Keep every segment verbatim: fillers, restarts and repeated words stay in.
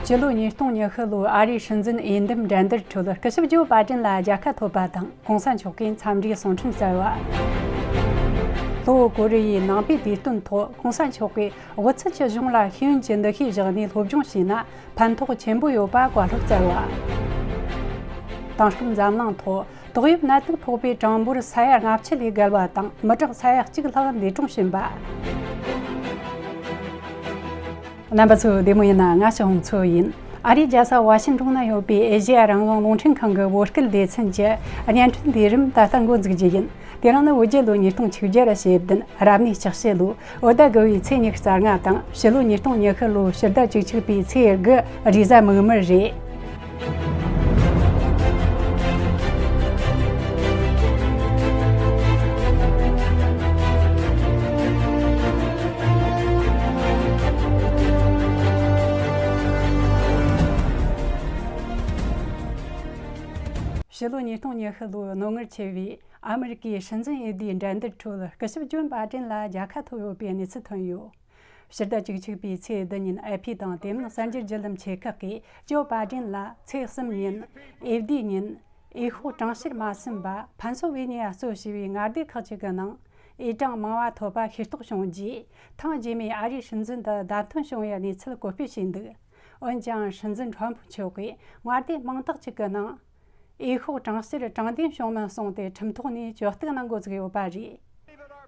ཕྱི་ལོ་ཉིས་སྟོང་ཉི་ཤུ་ལོའི་ཨ་རིའི་སྲིད་འཛིན་འོས་འདེམས་འགྲན་བསྡུར་ཁྲོད་སྐུ་ཞབས་ཇོ་བྷ་ཌེན་ལ་རྒྱལ་ཁ་ཐོབ་པ་དང་གོང་ས་མཆོག་གིས་འཚམས་འདྲིའི་གསུང་འཕྲིན་སྩལ་བ། ལྷོ་ཀོ་རི་ཡའི་ནང་པའི་དུས་སྟོན་ཐོག་གོང་ས་མཆོག་གིས་དབུ་ཚད་ཀྱི་གཞུང་ལ་ཤེས་ཡོན་གྱི་འདུ་ཤེས་བཞག་ནས་སློབ་སྦྱོང་བྱས་ན་ཕན་ཐོགས་ཆེན་པོ་ཡོད་པ་བཀའ་སློབ་སྩལ་བ། དེང་སྐབས་འཛམ་གླིང་ཐོག་ཏོག་དབྱིབས་ནད་དུག་ཕོག་པའི་གྲངས་འབོར་ས་ཡ་ལྔ་བཅུ་ལས་བརྒལ་བ་དང་མི་གྲངས་ས་ཡ་གཅིག་ལྷག་འདས་གྲོངས་ཕྱིན་པ། རྣམ་པ་ཚོ་བདེ་མོ་ཡིན་ན། ང་ཞའོ་ཧུང་མཚོ་ཡིན། ཨ་རིའི་རྒྱལ་ས་ཝ་ཤིང་ཏོང་ན་ཡོད་པའི་ཨེ་ཤེ་ཡ་རང་དབང་རླུང་འཕྲིན་ཁང་གི་བོད་སྐད་སྡེ་ཚན་གྱི་བརྙན་འཕྲིན་དུས་རིམ་ད་ལྟ་འགོ་འཛུགས་རྒྱུ་ཡིན། དེ་རིང་ནི་བོད་རྒྱལ་ལོ་ཉིས་སྟོང་ཆིག་བརྒྱ་ར་ཞེ་བདུན། རབ་གནས་ལྕགས་བྱི་ལོ། བོད་ཟླ་དགུ་བའི་ཚེས་ཉི་ཤུ་རྩ་ལྔ་དང་ཕྱི་ལོ་ཉིས་སྟོང་ཉི་ཤུ་ལོའི་ཕྱི་ཟླ་བཅུ་གཅིག་པའི་ཚེས་དགུ་རེས་གཟའ་མིག་དམར་རེད། ཕྱི་ལོ་ཉིས་སྟོང་ཉི་ཤུ་ལོའི་རྣོ་ངར་ཆེ་བའི་ཨ་མི་རི་ཀའི་སྲིད་འཛིན་འོས་བསྡུའི་འགྲན་བསྡུར་ཁྲོད་སྐུ་ཞབས་ཇོ་བྷ་ཌེན་ལ་རྒྱལ་ཁ་ཐོབ་ཡོད་པའི་གནས་ཚུལ་ཐོན་ཡོད། ཕྱི་ཟླ་བཅུ་གཅིག་པའི་ཚེས་བདུན་ཉིན་ཨེ་ཕི་དང་དེ་མིན་གསར་འགྱུར་བརྒྱུད་ལམ་ཆེ་ཁག་གིས་ཇོ་བྷ་ཌེན་ལ་ཚེས་གསུམ་ཉིན་འོས་བསྡུའི་ཉིན་འོས་ཤོག་གྲངས་བཤེར་མ་ཟིན་པ་ཕན་སོ་ཝེ་ནི་ཡ་གཙོ་བྱས་པའི་མངའ་སྡེ་ཁག་ཅིག་གི་ནང་འོས་གྲངས་མང་བ་ཐོབ་པ་ཤེས་རྟོགས་བྱུང་རྗེས། ཐེངས་རྗེས་མའི་ཨ་རིའི་སྲིད་འཛིན་དུ་བདམས་ཐོན་བྱུང་བའི་གནས་ཚུལ་བཀོད་སྤེལ་བྱས་འདུག་འོན་ཀྱང་སྲིད་འཛིན་ཁྲོམ་ཕུ་མཆོག་གིས་མངའ་སྡེ་མང་དག་ཅིག་གི་ནང་འོས་ཤོག་གྲངས་བཤེར་དྲང་བདེན་བྱུང་མིན་གསུངས་ཏེ་ཁྲིམས་ཐོག་ནས་གྱོད་གཏུག་གནང་འགོ་བཙུགས་ཡོད་པ་རེད།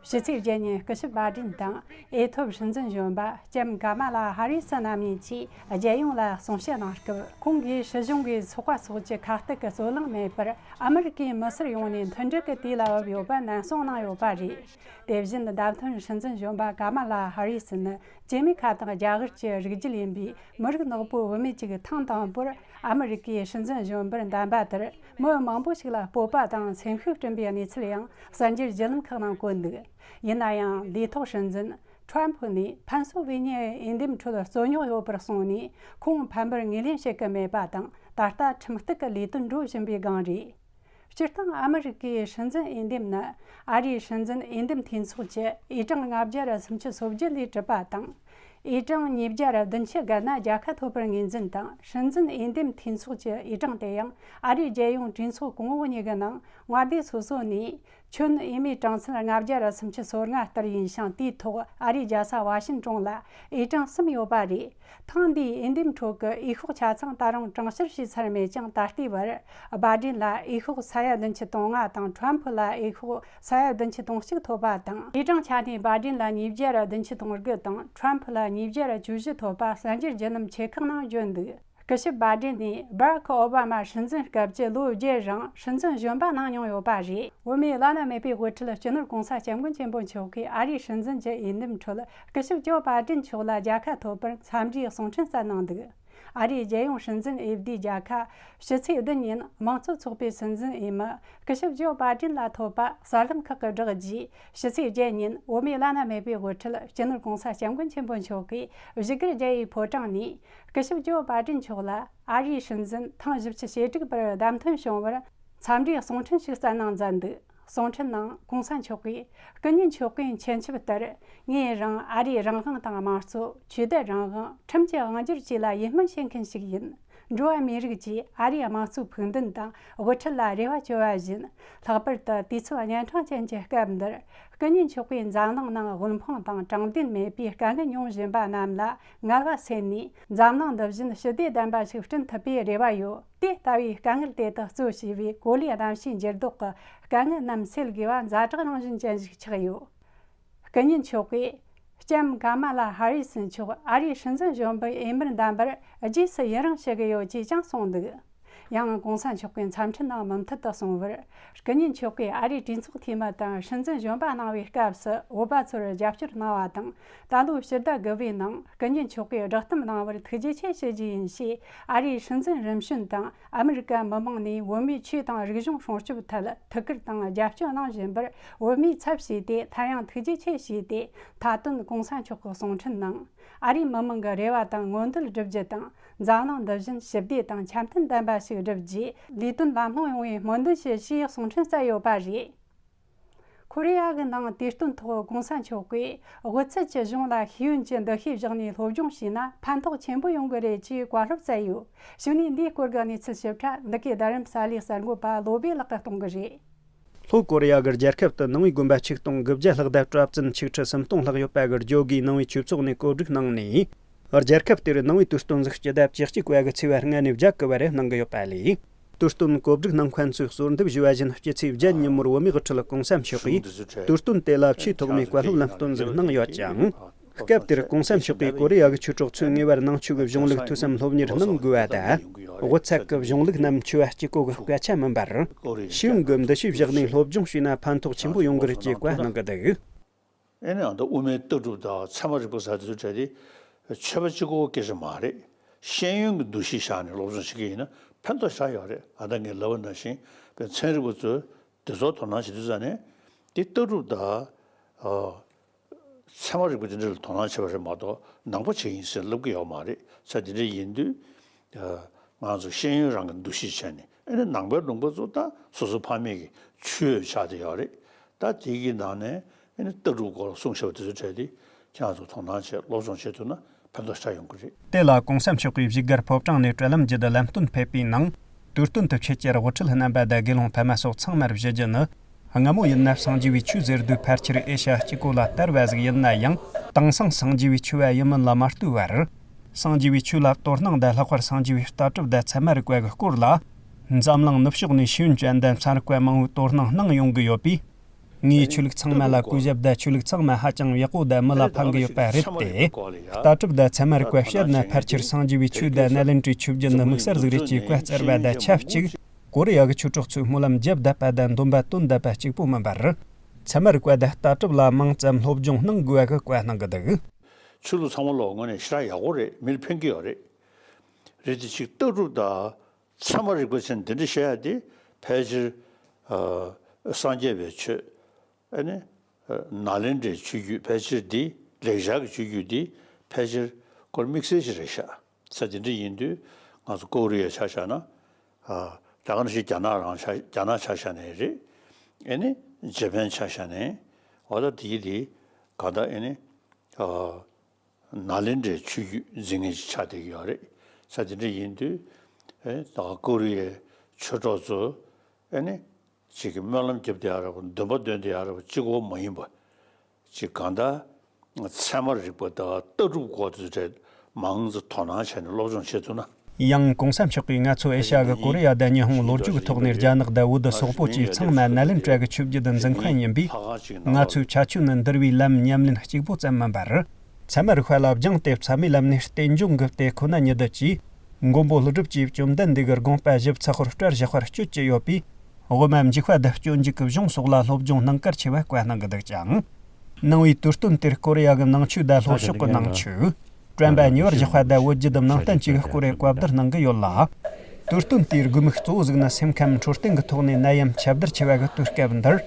ཕྱི་ཚེས་བརྒྱད་ཉིན་སྐུ་ཞབས་བྷ་ཌེན་དང་འོས་ཐོབ་སྲིད་འཛིན་གཞོན་པ་ལྕམ་ཀ་མ་ལ་ཧ་རི་སི་རྣམ་གཉིས་ཀྱིས་རྒྱལ་ཡོངས་ལ་གསུང་བཤད་གནང་སྐབས། ཁོང་གིས་སྲིད་གཞུང་གིས་ཚོགས་པ་སོགས་ཀྱི་ཁ་གཏད་ཀྱི་རྩོད་གླེང་མེད་པར་ཨ་མི་རི་ཀའི་མི་སེར་ཡོངས་ནས་མཐུན་སྒྲིལ་གྱི་དུས་ལ་བབས་ཡོད་པ་ནན་གསུང་གནང་ཡོད་པ་རེད། དེ་བཞིན་བདམས་ཐོན་སྲིད་འཛིན་གཞོན་པ་ཀ་མ་ལ་ཧ་རི་སི་ནི་སྐྱེས་མའི་ཁ་དང་རྒྱ་གར་གྱི་རིགས་རྒྱུད་ཡིན་པའི་མི་རིགས་ནག་པོའི་བུད་མེད་ཅིག་ཐེངས་དང་པོར་ཨ་མི་རི་ཀའི་སྲིད་འཛིན་གཞོན་པར་འདེམས་པ་དེར་མི་མང་པོ་ཞིག་ལ་སྤོབས་པ་དང་སེམས་ཤུགས་བསྐྲུན་པའི་གནས་ཚུལ་ཡང་གསར་འགྱུར་བརྒྱུད་ལམ་ཁག་ནང་བཀོད་འདུག་ཡིན་ན་ཡང་ལས་ཐོག་སྲིད་འཛིན་ཁྲོམ་ཕུ་ནས་ཕན་སོ་ཝེ་ནི་ཡའི་འོས་འདེམས་ཁྲོད་རྩོད་རྙོག་ཡོད་པར་སོང་ནས་ཁོང་ཕམ་པར་ངོས་ལེན་བྱེད་ཀྱི་མེད་པ་དང་། ད་ལྟ་ཁྲིམས་གཏུག་གི་ལས་དོན་འགྲོ་བཞིན་པའི་སྒང་རེད། སྤྱིར་བཏང་ཨ་མི་རི་ཀའི་སྲིད་འཛིན་འོས་འདེམས་ནི་ཨ་རིའི་སྲིད་འཛིན་འོས་འདེམས་འཐུས་ཚོགས་ཀྱིས་འོས་གྲངས་ལྔ་བརྒྱ་ར་སུམ་ཅུ་སོ་བརྒྱད་ལས་གྲུབ་པ་དང་། འོས་གྲངས་ཉིས་བརྒྱ་ར་བདུན་ཅུ་བརྒལ་ན་རྒྱལ་ཁ་ཐོབ་པར་ངོས་འཛིན་དང་། སྲིད་འཛིན་འོས་འདེམས་འཐུས་ཚོགས་ཀྱི་འོས་གྲངས་དེ་ཡང་ཨ་རིའི་རྒྱལ་ཡོངས་གྲོས་ཚོགས་གོང་འོག་གཉིས་ཀྱི་ནང་མངའ་སྡེ་སོ་སོ་ནས་ཁྱོན་འོས་མིའི་གྲངས་ཚད་ལྔ་བརྒྱ་ར་སུམ་ཅུ་སོ་ལྔ་ལྟར་ཡིན་ཞིང་། དེའི་ཐོག་ཨ་རིའི་རྒྱལ་ས་ཝ་ཤིང་ཏོང་ལ་འོས་གྲངས་གསུམ་ཡོད་པ་རེད། ཐེངས་འདིའི་འོས་འདེམས་ཁྲོད་ཀྱི་འོས་ཤོག་ཆ་ཚང་ད་རུང་གྲངས་བཤེར་བྱས་ཚར་མེད་ཀྱང་། ད་ལྟའི་བར་བྷ་ཌེན་ལ་འོས་ཤོག་ས་ཡ་བདུན་ཅུ་དོན་ལྔ་དང་། ཁྲོམ་ཕུ་ལ་འོས་ཤོག་ས་ཡ་བདུན་ཅུ་དོན་གཅིག་ཐོབ་པ་དང་། འོས་གྲངས་ཆ་ནས་བྷ་ཌེན་ལ་ཉིས་བརྒྱ་ར་བདུན་ཅུ་དོན་དགུ་དང་། ཁྲོམ་ཕུ་ལ་ཉིས་བརྒྱ་ར་བཅུ་བཞི་ཐོབ་པ་གསར་འགྱུར་བརྒྱུད་ལམ་ཆེ་ཁག་ནང་བརྗོད་འདུག་སྐུ་ཞབས་བྷ་ཌེན་ནི་སྦ་རག་ཨོ་བྷ་མ་སྲིད་འཛིན་སྐབས་ཀྱི་ལོ་བརྒྱད་རིང་སྲིད་འཛིན་གཞོན་པ་གནང་མྱོང་ཡོད་པ་རེད། བོད་མིའི་བླ་ན་མེད་པའི་དབུ་ཁྲིད་སྤྱི་ནོར་གོང་ས་སྐྱབས་མགོན་ཆེན་པོ་མཆོག་གིས་ཨ་རིའི་སྲིད་འཛིན་གྱི་འོས་འདེམས་ཁྲོད་སྐུ་ཞབས་ཇོ་བྷ་ཌེན་མཆོག་ལ་རྒྱལ་ཁ་ཐོབ་པར་འཚམས་འདྲིའི་གསུང་འཕྲིན་སྩལ་གནང་འདུག་ཨ་རིའི་རྒྱལ་ཡོངས་སྲིད་འཛིན་འོས་བསྡུའི་རྒྱལ་ཁ་ཕྱི་ཚེས་བདུན་ཉིན་དམངས་གཙོ་ཚོགས་པའི་སྲིད་འཛིན་འོས་མི་སྐུ་ཞབས་ཇོ་བྷ་ཌེན་ལ་ཐོབ་པ་གསར་ལམ་ཁག་གིས་བསྒྲགས་རྗེས། ཕྱི་ཚེས་བརྒྱད་ཉིན་བོད་མིའི་བླ་ན་མེད་པའི་དབུ་ཁྲིད་སྤྱི་ནོར་གོང་ས་སྐྱབས་མགོན་ཆེན་པོ་མཆོག་གིས་བཞུགས་སྒར་རྒྱལ་བའི་ཕོ་བྲང་ནས་སྐུ་ཞབས་ཇོ་བྷ་ཌེན་མཆོག་ལ་ཨ་རིའི་སྲིད་འཛིན་ཐེངས་བཞི་བཅུ་ཞེ་དྲུག་པར་བདམས་ཐོན་བྱུང་བར་འཚམས་འདྲིའི་གསུང་འཕྲིན་ཞིག་སྩལ་གནང་མཛད་འདུག་གསུང་འཕྲིན་ནང་གོང་ས་མཆོག་གིས། སྐུ་ཉིད་མཆོག་གིས་མཁྱེན་ཆེབ་ལྟར། ངས་རང་ཨ་རིའི་རང་དབང་དང་དམངས་གཙོ། ཆོས་དད་རང་དབང་། ཁྲིམས་ཀྱི་དབང་སྒྱུར་བཅས་ལ་ཡིད་སྨོན་བྱེད་མཁན་ཞིག་ཡིན། འགྲོ་བ་མིའི་རིགས་ཀྱིས་ཨ་རིའི་དམངས་གཙོའི་ཕུགས་འདུན་དང་དབུ་ཁྲིད་ལ་རེ་བ་བཅོལ་བ་བཞིན། ལྷག་པར་དུ་དུས་ཚོད་གཉན་འཕྲང་ཅན་གྱི་སྐབས་འདིར། སྐུ་ཉིད་མཆོག་གིས་འཛམ་གླིང་ནང་དབུལ་ཕོངས་དང་དྲང་བདེན་མེད་པའི་དཀའ་ངལ་མྱོང་བཞིན་པ་རྣམས་ལ་ངལ་བ་སེལ་ནས། འཛམ་གླིང་འདི་བཞིན་ཞི་བདེ་ལྡན་པ་ཞིག་བསྐྲུན་ཐུབ་པའི་རེ་བ་ཡོད། དེ་ལྟ་བུའི་དཀའ་ངལ་དེ་དག་གཙོ་བྱས་པའི་གོ་ལའི་གནམ་གཤིས་འགྱུར་ལྡོག་གི་དཀའ་ངལ་རྣམས་སེལ་དགོས་པ་ཛ་དྲག་རང་བཞིན་ཅན་ཞིག་ཆགས་ཡོད། སྐུ་ཉིད་མཆོག་གིས། ལྕམ་ཀ་མ་ལ་ཧ་རི་སི་མཆོག་ཨ་རིའི་སྲིད་འཛིན་གཞོན་པར་འོས་མིར་འདེམས་པར་རྗེས་སུ་ཡི་རང་ཞུ་གི་ཡོད་ཅེས་ཀྱང་གསུངས་འདུག་ཡང་གོང་ས་མཆོག་གིས་འཚམས་འཕྲིན་ནང་མུ་མཐུད་དུ་གསུངས་པར། སྐུ་ཉིད་མཆོག་གིས་ཨ་རིའི་གྲོས་ཚོགས་འཐུས་མི་དང་སྲིད་འཛིན་གཞོན་པ་གནང་བའི་སྐབས་སུ་བོད་པ་ཚོར་རྒྱབ་སྐྱོར་གནང་བ་དང་། ད་ལོའི་ཕྱི་ཟླ་དགུ་པའི་ནང་སྐུ་ཉིད་མཆོག་གིས་བསྒྲགས་གཏམ་གནང་བར་ཐུགས་རྗེ་ཆེ་ཞུ་རྒྱུ་ཡིན་ཞེས། ཨ་རིའི་སྲིད་འཛིན་རིམ་བྱོན་དང་ཨ་མི་རི་ཀ་མི་མང་ནས་བོད་མིའི་ཆོས་དང་རིག་གཞུང་སྲུང་སྐྱོབ་ཐད་ཐུགས་ཁུར་དང་རྒྱབ་སྐྱོར་གནང་བཞིན་པར། བོད་མིའི་ཚབ་བྱས་ཏེ་སླར་ཡང་ཐུགས་རྗེ་ཆེ་ཞུས་ཏེ། མཐའ་དོན་གོང་ས་མཆོག་གི་གསུང་འཕྲིན་ནང་། ཨ་རིའི་མི་མང་གི་རེ་བ་དང་མངོན་འདོད་བསྒྲུབ་རྒྱུ་དང་། འཛམ་གླིང་འདི་བཞིན་ཞི་བདེ་དང་འཆམ་མཐུན་ལྡན་པ་ཞིག་བསྒྲུབ་རྒྱུའི་ལས་དོན་ལམ་ལྷོང་ཡོང་བའི་སྨོན་འདུན་ཞུ་ཞེས་གསུང་འཕྲིན་སྩལ་ཡོད་པ་རེད། ཁོ་རེ་ཡ་གི་ནང་དུས་སྟོན་ཐོག་གོང་ས་མཆོག་གིས་དབུ་ཚད་ཀྱི་གཞུང་ལ་ཤེས་ཡོན་གྱི་འདུ་ཤེས་བཞག་ནས་སློབ་སྦྱོང་བྱས་ན་ཕན་ཐོགས་ཆེན་པོ་ཡོང་གི་རེད་ཅེས་བཀའ་སློབ་སྩལ་ཡོད། གཞུག་ནས་འདིའི་སྐོར་གྱི་གནས་ཚུལ་ཞིབ་ཕྲ་འདི་གའི་རྡ་རམ་ས་ལའི་གསར་འགོད་པ་བློ་བྷེ་ལགས་ཀྱིས་གཏོང་གི་རེད། ལྷོ་ཀོ་རི་ཡ་གི་རྒྱལ་ཁབ་ཏུ་ནང་པའི་དགོན་པ་ཆིག་སྟོང་དགུ་བརྒྱ་ལྷག་དང་གྲྭ་བཙུན་ཆིག་ཁྲི་སུམ་སྟོང་ལྷག་ཡོད་པ་གི་ཇོ་གིའི་ནང་པའི་ཆོས་ཚོགས་ནས་གོ་སྒྲིག་གནང་ནས། རྒྱལ་ཁབ་དེར་ནང་པའི་དུས་སྟོན་ཟིག་སྤྱི་ཟླ་བཅུ་གཅིག་པ་གི་ཚེས་པ་ལྔ་ནས་བརྒྱད་གི་བར་གནང་གི་ཡོད་པ་ལས། དུས་སྟོན་གོ་སྒྲིག་གནང་མཁན་ཚོས་གསོལ་འདེབས་ཞུ་བ་བཞིན་སྤྱི་ཚེས་བརྒྱད་ཉིན་མོར་བོད་མིའི་དབུ་ཁྲིད་གོང་ས་མཆོག་གིས་དུས་སྟོན་དེ་ལ་ཆེས་ཐོག་མའི་བཀའ་སློབ་ལམ་སྟོན་ཟིག་གནང་ཡོད་ཅིང་། སྐབས་དེར་གོང་ས་མཆོག་གིས་ཀོ་རི་ཡ་གི་ཆོས་གྲོགས་ཚོས་ངེས་པར་ནང་ཆོས་ཀྱི་གཞུང་ལུགས་ཐོས་བསམ་སློབ་གཉེར་གནང་དགོས་པ་དང་། དབུ་ཚད་ཀྱི་གཞུང་ལུགས་རྣམས་འཆི་བ་གཅིག་པོ་གི་སྐད་ཆ་མིན་པར། ཤེས་ཡོན་གྱི་འདུ་ཤེས་བཞག་ནས་སློབ་སྦྱོང་བྱས་ན་ཕན་ཐོགས་ཆེན་པོ་ཡོང་གི་རེད་ཅེས་བཀའ་གནང་གི་འདུག། ཨེ་ནས་ཨ་ད་དབུ་མའི་ལྟ་གྲུབ་དང་ཚད་མ་རིག་པ་ཟེར་དུས་གྲས་དེ་ཆོས་པ་གཅིག་པོ་སྐད་ཆ་མ་རེད། ཤེས་ཡོན་གྱི་འདུ་ཤེས་བཞག་ནས་སློབ་སྦྱོང་བྱེད་ཀྱི་ཡིན་ན་ཕན་ཐོགས་ཆགས་ཡོད་རེད། ཨ་ད་ངས་ལབ་པ་ནང་བཞིན་པའི་ཚན་རིག་པ་ཚོས་དེ་ཚོར་དོ་སྣང་བྱེད་དུས་ཙ་ནས་དེ་ལྟ་གྲུབ་དང་ཨ་ཚད་མ་རིག་པ་དེ་འདྲ་ལ་དོ་སྣང་བྱེད་པ་རེད་མ་གཏོགས་ནང་པ་བྱེད་ཀྱི་ཡིན་ཟེར་ལབ་ཀྱི་ཡོད་མ་རེད། ས་དེ་འདྲ་ཡིན་དུས་ཨ་ང་ཚོ་ཤེས་ཡོན་རང་གི་འདུ་ཤེས་བྱས་ནས་ཨེ་ནི་ནང་པའི་ལུང་པ་ཚོ་ད་སོ་སོ་ཕ་མེས་ཀྱི་ཆོས་ཆགས་བསྡད་ཡོད་རེད། ད་དེ་གི་ནང་ནས་ཨེ་ནི་ལྟ་གྲུབ་སྐོར་ལ་གསུངས་བཞག་པ་དེ་ཚོ་བྲལ་ཏེ་ཁྱེད་རང་ཚོ་དོ་སྣང་བྱས་སློབ་སྦྱོང་བྱེད་ཐུབ་ན་ཕན་ཐོགས་ཆགས་ཡོང་གི་རེད། དེ་ལ་གོང་ས་མཆོག་གིས་བཞུགས་སྒར་ཕོ་བྲང་ནས་དྲ་ལམ་བརྒྱུད་ལམ་སྟོན་ཕེབས་པའི་ནང་། དུས་སྟོན་དུ་ཆེད་བཅར་དབུ་ཁྲིད་རྣམ་པ་དང་དགེ་སློང་ཕ་མ་སོགས་ཚང་མར་ཞུ་རྒྱུ་ནི། སྔ་མོ་ཡིན་ན་སངས་རྒྱས་པའི་ཆོས་ཟེར་དུས་ཕལ་ཆེར་ཨེ་ཤ་ཡ་གཅིག་པོ་ལ་དར་བ་ཟིག་ཡིན་ན་ཡང་། དེང་སང་སངས་རྒྱས་པའི་ཆོས་པ་ཡིན་མིན་ལ་མ་ལྟོས་པར། སངས་རྒྱས་པའི་ཆོས་ལ་དོ་སྣང་དང་ལྷག་པར་སངས་རྒྱས་པའི་ལྟ་གྲུབ་དང་ཚད་མ་རིག་པ་གི་སྐོར་ལ། འཛམ་གླིང་ནུབ་ཕྱོགས་ནས་ཤེས་ཡོན་ཅན་དང་ཚན་རིག་པ་མང་པོས་དོ་སྣང་གནང་ཡོང་གི་ཡོད་པས། ངས་ཆོས་ལུགས་ཚང་མ་ལ་གུས་ཞབས་དང་ཆོས་ལུགས་ཚང་མ་ཧ་ཅང་ཡག་པོ་དང་མི་ལ་ཕན་གི་ཡོད་པ་རེད་དེ། ལྟ་གྲུབ་དང་ཚད་མ་རིག་པ་བཤད་ན་ཕལ་ཆེར་སངས་རྒྱས་པའི་ཆོས་དང་ནཱ་ལེནྡྲའི་ཆོས་བརྒྱུད་ནི་དམིགས་བསལ་ཟིག་རེད་ཅེས་བཀའ་སྩལ་བ་དང་ཆབས་ཅིག་ཀོ་རི་ཡ་གི་ཆོས་གྲོགས་ཚོས་སྨོན་ལམ་བརྒྱབ་བསྡད་པ་དང་འདོན་པ་བཏོན་བསྡད་པ་གཅིག་པུ་མིན་པར། ཚད་མ་རིག་པ་དང་ལྟ་གྲུབ་ལ་མང་ཙམ་སློབ་སྦྱོང་གནང་དགོས་པ་གི་བཀའ་གནང་གི་འདུག། ཆོས་ལུགས་ཚང་མ་ལོ་དངོས་གནས་ཞེ་དྲག་ཡག་པོ་རེད། མིར་ཕན་གི་ཡོད་རེད། རེད་དེ་ཅིག་ལྟ་གྲུབ་དང་ཚད་མ་རིག་པ་ཅན་འདི་འདྲ་བཤད་ཡ་དེ་ཕལ་ཆེར་ཨ་སངས་རྒྱས་པའི་ཆོས་ཨ་ནི་ཨ་ནཱ་ལེནྡྲའི་ཆོས་བརྒྱུད་ཕལ་ཆེར་འདི་ལེགས་སྦྱར་གྱི་ཆོས་བརྒྱུད་འདི་ཕལ་ཆེར་སྐོར་དམིགས་བསལ་ཞིག་རེད་ཤག། ས་དེ་འདྲ་ཡིན་དུས་ང་ཚོ་ཀོ་རི་ཡ་ཆ་བཞག་ན་ཨ་ད་ག་ནང་བཞིན་རྒྱ་ནག་རང་ཆ་རྒྱ་ནག་ཆ་བཞག་ནའི་རེད། ཨ་ནི་ཇེ་པན་ཆ་བཞག་ནའི་འོ་ད་དེ་གི་དེ་ག་ད་ཨ་ནི་ཨ། ནཱ་ལེནྡྲའི་ཆོས་བརྒྱུད་འཛིན་མཁན་ཞིག་ཆགས་བསྡད་ཀྱི་ཡོད་རེད། ས་དེ་འདྲ་ཡིན་དུས་ཨེ་ད་ཀོ་རི་ཡའི་ཆོས་གྲོགས་ཚོ་ཨེ་ནི་ཅིག་གི་སྨོན་ལམ་བརྒྱབ་བསྡད་ཡ་རེད་པ། འདོན་པ་འདོན་བསྡད་ཡ་རེད་པ། གཅིག་པོ་མ་ཡིན་པ་ཅིག་གང་ལྟར་ཚད་མ་རིག་པ་དང་ལྟ་གྲུབ་སྐོར་དེ་ཚོ་གྲས་མང་ཙམ་དོ་སྣང་བྱས་ནས་སློབ་སྦྱོང་བྱེད་ཐུབ་ན། ཡང་གོང་ས་མཆོག་གིས་ང་ཚོ་ཨེ་ཤ་ཡ་གི་ཀོ་རི་ཡ་དང་ཉི་ཧོང་ལོ་རྒྱུས་ཀྱི་ཐོག་ནས་རྒྱ་ནག་དང་བོད་སོག་པོ་བཅས་ཚང་མ་ནཱ་ལེནྡྲ་གི་ཆོས་བརྒྱུད་འཛིན་མཁན་ཡིན་པས། ང་ཚོའི་ཁྱད་ཆོས་ནི་འདུལ་བའི་ལམ་ཉམས་ལེན་གཅིག་པོ་ཙམ་མིན་པར། ཚད་མ་རིག་པ་ལ་སྦྱངས་ཏེ་ཚད་མའི་ལམ་ནས་རྟེན་འབྱུང་གི་སྟེ་ཁོ་ན་ཉིད་དུ་བཅས། མགོན་པོ་ཀླུ་སྒྲུབ་ཀྱིས་བཅོམ་ལྡན་འདས་ཀྱི་དགོངས་པ་ཞིབ་ཚགས་པར་སྤྲོད་བཞག་པར་སྤྱོད་ཀྱི་ཡོད་པས། དབུ་མ་འཇུག་པ་དང་སྤྱོད་འཇུག་གི་གཞུང་སོགས་ལ་སློབ་སྦྱོང་གནང་གལ་ཆེ་བ་བཀའ་གནང་གི་འདུག་ཅིང་། ནང་པའི་དུས་སྟོན་དེར་ཀོ་རི་ཡ་གི་ནང་ཆོས་དང་ལྷོ་ཕྱོགས་ཀྱི་ནང་ཆོས། དྲན་པ་ཉེ་བར་བཞག་པ་དང་བོད་བརྒྱུད་ནང་བསྟན་བཅས་ཀྱི་སྐོར་བཀའ་བསྡུར་གནང་གི་ཡོད་ལ། དུས་སྟོན་དེའི་དགོས་དམིགས་གཙོ་བོ་ཟིག་ནི་སེམས་ཁམས་འཕྲོད་བསྟེན་གྱི་ཐོག་ནས་ནད་ཡམས་ཁྱབ་བརྡལ་ཆེ་བ་གི་དུས་སྐབས་འདིར།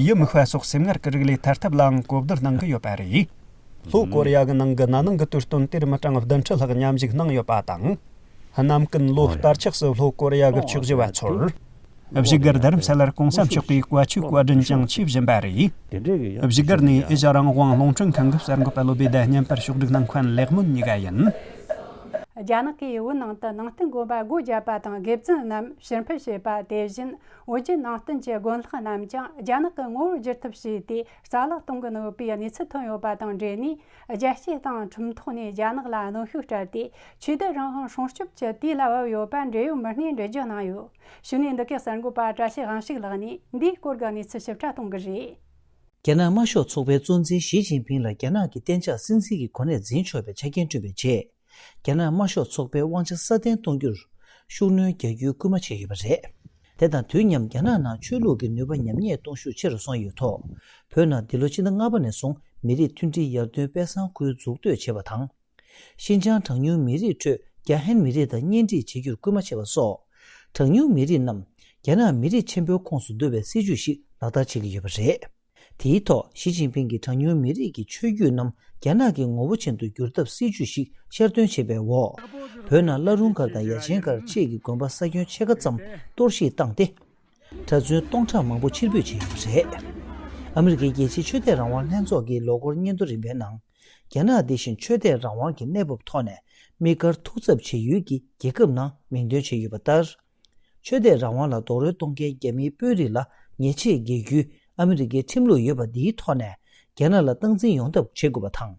ཡུལ་མིག་དཔའ་སོགས་སེམས་ངར་གྱི་རིག་ལས་དར་ཐབས་ལའང་གོ་བསྡུར་གནང་གི་ཡོད་པ་རེད། ལྷོ་ཀོ་རི་ཡ་གི་ནང་གི་ན་ནིང་གི་དུས་སྟོན་དེར་མི་གྲངས་བདུན་ཁྲི་ལྷག་མཉམ་ཞུགས་གནང་ཡོད་པ་དང་། གནམ་ཀུན་ལོ་ལྟར་ཆགས་སུ་ལྷོ་ཀོ་རི་ཡ་གི་ཆོས་ཞུ་བ་ཚོར། བཞུགས་སྒར་རྡ་རམ་ས་ལར་གོང་ས་མཆོག་གིས་བཀའ་ཆོས་བཀའ་དྲིན་ཀྱང་ཆེ་བཞིན་པ་རེད། བཞུགས་སྒར་ནས་ཨེ་ཤ་ཡ་རང་དབང་རླུང་འཕྲིན་ཁང་གི་གསར་འགོད་པ་བློ་བྷེ་དང་བརྙན་པར་ཕྱོགས་བསྒྲིགས་གནང་མཁན་ལེགས་སྨོན་གཉིས་ཀ་ཡིན། རྒྱ་ནག་གིས་བོད་ནང་དུ་ནང་བསྟན་དགོན་པ་སྒོ་བརྒྱབ་པ་དང་དགེ་བཙུན་རྣམས་ཕྱིར་འཕུད་བྱས་པ། དེ་བཞིན་བོད་བརྒྱུད་ནང་བསྟན་གྱི་དགོན་ལག་རྣམས་ཀྱང་རྒྱ་ནག་གི་ངོ་བོར་བསྒྱུར་ཐབས་བྱས་ཏེ་རྩ་བརླག་གཏོང་གི་འདུག་པའི་གནས་ཚུལ་ཐོན་ཡོད་པ་དང་འབྲེལ་ནས། རྒྱལ་སྤྱིའི་སྟེང་ཁྲིམས་ཐོག་ནས་རྒྱ་ནག་ལ་གནོན་ཤུགས་སྤྲད་དེ། ཆོས་དད་རང་དབང་སྲུང་སྐྱོབ་ཀྱི་དུས་ལ་བབ་ཡོད་པ་འབྲེལ་ཡོད་མི་སྣས་འགྲེལ་བརྗོད་གནང་ཡོད། གཞུག་ནས་འདི་གའི་གསར་འགོད་པ་བཀྲ་ཤིས་དབང་ཕྱུག་ལགས་ནས་འདིའི་སྐོར་གྱི་གནས་ཚུལ་ཞིབ་ཕྲ་གཏོང་གི་རེད། རྒྱ་ནག་དམར་ཤོག་ཚོགས་པའི་གཙོ་འཛིན་ཞི་ཅིན་ཕིང་ལ་རྒྱ་ནག་གི་གཏན་འཇགས་སྲིད་འཛིན་གྱི་གོ་གནས་འཛིན་ཆོག་པའི་ཆ་རྐྱེན་བསྐྲུན་པའི་རྗེས། རྒྱ་ནག་དམར་ཤོག་ཚོགས་པའི་དབང་ཆ་སྲ་བརྟན་གཏོང་རྒྱུར་ཤུགས་སྣོན་རྒྱག་རྒྱུའི་སྐུལ་མ་བྱས་ཡོད་པ་རེད། དེ་དང་དུས་མཉམ་རྒྱ་ནག་ནང་ཆོས་ལུགས་ཀྱི་ནུས་པ་ཉམས་ཉེས་གཏོང་ཤུགས་ཆེ་རུ་སོང་ཡོད་ཐོག་བོད་ནང་འདི་ལོ་སྤྱི་ཟླ་ལྔ་པ་ནས་བཟུང་མི་རིགས་མཐུན་སྒྲིལ་ཡར་ཐོན་དཔེ་བཟང་ཁུལ་འཛུགས་གཏོད་བྱས་པ་དང་། ཤིན་ཅང་གྲངས་ཉུང་མི་རིགས་ཁྲོད་རྒྱ་ཧན་མི་རིགས་དང་གཉེན་སྒྲིག་བྱེད་རྒྱུར་སྐུལ་མ་བྱས་པ་སོགས། གྲངས་ཉུང་མི་རིགས་རྣམས་རྒྱ་ནག་མི་རིགས་ཆེན་པོའི་ཁོངས་སུ་བསྡུ་བའི་སྲིད་ཇུས་ཤིག་ལག་བསྟར་བྱེད་ཀྱི་ཡོད་པ་རེད། དེའི་ཐོག་ཞི་ཅིན་ཕིང་གིས་གྲངས་ཉུང་མི་རིགས་ཀྱི་ཆོས་བརྒྱུད་རྣམས་རྒྱ་ནག་གི་ངོ་བོ་ཅན་དུ་བསྒྱུར་ཐབས་སྲིད་ཇུས་ཤིག་གཤར་འདོན་བྱས་པའི་འོག་བོད་ནང་བླ་རུང་སྒར་དང་ཡ་ཆེན་སྒར་བཅས་ཀྱི་དགོན་པ་ས་ཁྱོན་ཕྱེད་ཀ་ཙམ་གཏོར་བཤིག་བཏང་སྟེ། གྲྭ་བཙུན་སྟོང་ཕྲག་མང་པོ་ཕྱིར་འབུད་བྱས་ཡོད་པ་རེད། ཨ་མི་རི་ཀའི་རྒྱལ་སྤྱིའི་ཆོས་དད་རང་དབང་ལྷན་ཚོགས་ཀྱི་ལོ་འཁོར་སྙན་ཐོ་རིམ་པའི་ནང་། རྒྱ་ནག་འདི་བཞིན་ཆོས་དད་རང་དབང་གི་གནས་བབ་ཐོག་ནས་དམིགས་བཀར་ཐུགས་འཚབ་བྱེད་ཡུལ་གྱི་རྒྱལ་ཁབ་ནང་མིང་འདོན་བྱས་ཡོད་པ་ལྟར། ཆོས་དད་རང་དབང་ལ་རྡོག་རོལ་གཏོང་མཁན་རྒྱ་མིའི་དཔོན་རིགས་ལ་ཉེས་ཆད་འགེལ་རྒྱུའི་ཨ་མི་རི་ཀའི་ཁྲིམས་ལུགས་ཡོད་པ་འདིའི་ཐོག་ནས་རྒྱ་ནག་ལ་སྟངས་འཛིན་ཡོང་ཐབས་བྱེད་དགོས་པ་དང་།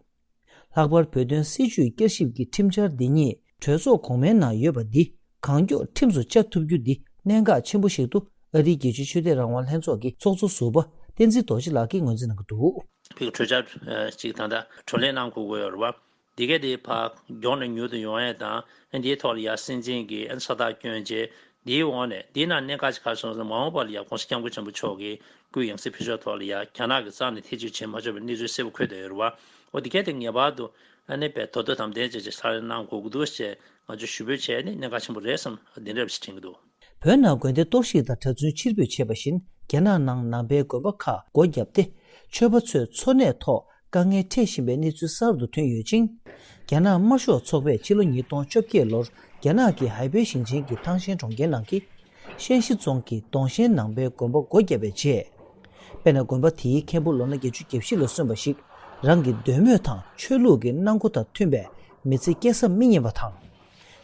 ལྷག་པར་བོད་དོན་སྲིད་བྱུས་བསྐྱར་ཞིབ་ཀྱི་ཁྲིམས་འཆར་འདི་ཉིད་གྲོས་ཚོགས་གོང་མའི་ནང་ཡོད་པ་འདི་གང་མགྱོགས་ཁྲིམས་སུ་བཅའ་ཐུབ་རྒྱུ་འདི་གནད་འགག་ཆེན་པོ་ཞིག་ཏུ་ཨ་རིའི་རྒྱལ་སྤྱིའི་ཆོས་དད་རང་དབང་ལྷན་ཚོགས་ཀྱི་ཚོགས་གཙོ་ཟུར་པ་བསྟན་འཛིན་རྡོ་རྗེ་ལགས་ཀྱིས་ངོས་འཛིན་གནང་གི་འདུག། ཕྱིའི་གྲོས་འཆར་ཅིག་ད་ལྟ་བགྲོ་གླེང་གནང་དགོས་ཀྱི་ཡོད་རེད་བ། འདི་ག་དེ་ཕར་མགྱོགས་ནས་མྱུར་དུ་ཡོང་ཡས་དང་འདིའི་ཐོག་ལ་ཡ་སྲིད་འཛིན་གྱིས་ས་རྟགས་བསྐྱོན་རྗེས། འདིའི་འོག་ནས་འདིའི་ནང་གནད་འགག་ཅིག་ག་རེ་སོང་ཟེར་ན། མ་འོངས་པ་ལ་ཡ་༸གོང་ས་༸སྐྱབས་མགོན་ཆེན་པོ་མཆོག་གིས་སྐུའི་ཡང་སྲིད་ཕུལ་ཕྱོགས་ཐོག་ལ་ཡ་རྒྱ་ནག་གིས་རྩ་ནས་ཐེ་བྱུས་བྱེད་མ་ཆོག་པའི་གནས་ཚུལ་གསལ་པོ་འཁོད་བསྡད་ཡོད་རེད་བ། འོ་འདི་ག་དེ་ངེས་པར་དུ་ཨ་ནི་དཔེ་དོ་དོ་དམ་དམ་བྱས་བྱས་ཕྱག་ལས་གནང་དགོས་ཀྱི་འདུག་ཅེས་ང་ཚོས་ཞུ་འབོད་བྱས་ནས་གནད་འགག་ཆེན་པོ་རེད་བསམ། འདི་འདྲ་ཞིག་དྲན་གྱི་འདུག། བོད་ནང་དགོན་སྡེ་གཏོར་བཤིག་དང་གྲྭ་བཙུན་ཕྱིར་འབུད་བྱས་པ་བཞིན། རྒྱ་ནག་ནང་ནང་པའི་དགོན་པ་ཁག་སྒོ་བརྒྱབ་སྟེ། ཆོས་པ་ཚོའི་འཚོ་གནས་ཐོག་དཀའ་ངལ་འཕྲད་བཞིན་པའི་གནས་ཚུལ་གསར་དུ་ཐོན་ཡོད་ཅིང་། རྒྱ་ནག་དམར་ཤོག་ཚོགས་པས་ཕྱི་ལོ་ཉིས་སྟོང་བཅོ་བརྒྱད་ལོར་རྒྱ་ནག་གི་ཧའེ་པེ་ཞིང་ཆེན་གྱི་ཐང་ཤན་གྲོང་ཁྱེར་ནང་གི་ཤན་ཤི་རྫོང་གི་རྡོང་ཤན་ནང་པའི་དགོན་པ་སྒོ་བརྒྱབ་པའི་རྗེས། དཔེར་ན། དགོན་པ་དེའི་མཁན་པོ་ལོ་ན་བརྒྱད་ཅུ་གྱ་བཞི་ལ་སོན་པ་ཞིག་རང་གི་འདོད་མོས་དང་ཆོས་ལུགས་ཀྱི་གནང་སྒོ་དང་མཐུན་པའི་མི་ཚེ་སྐྱེལ་ས་མི་རྙེད་པ་དང་།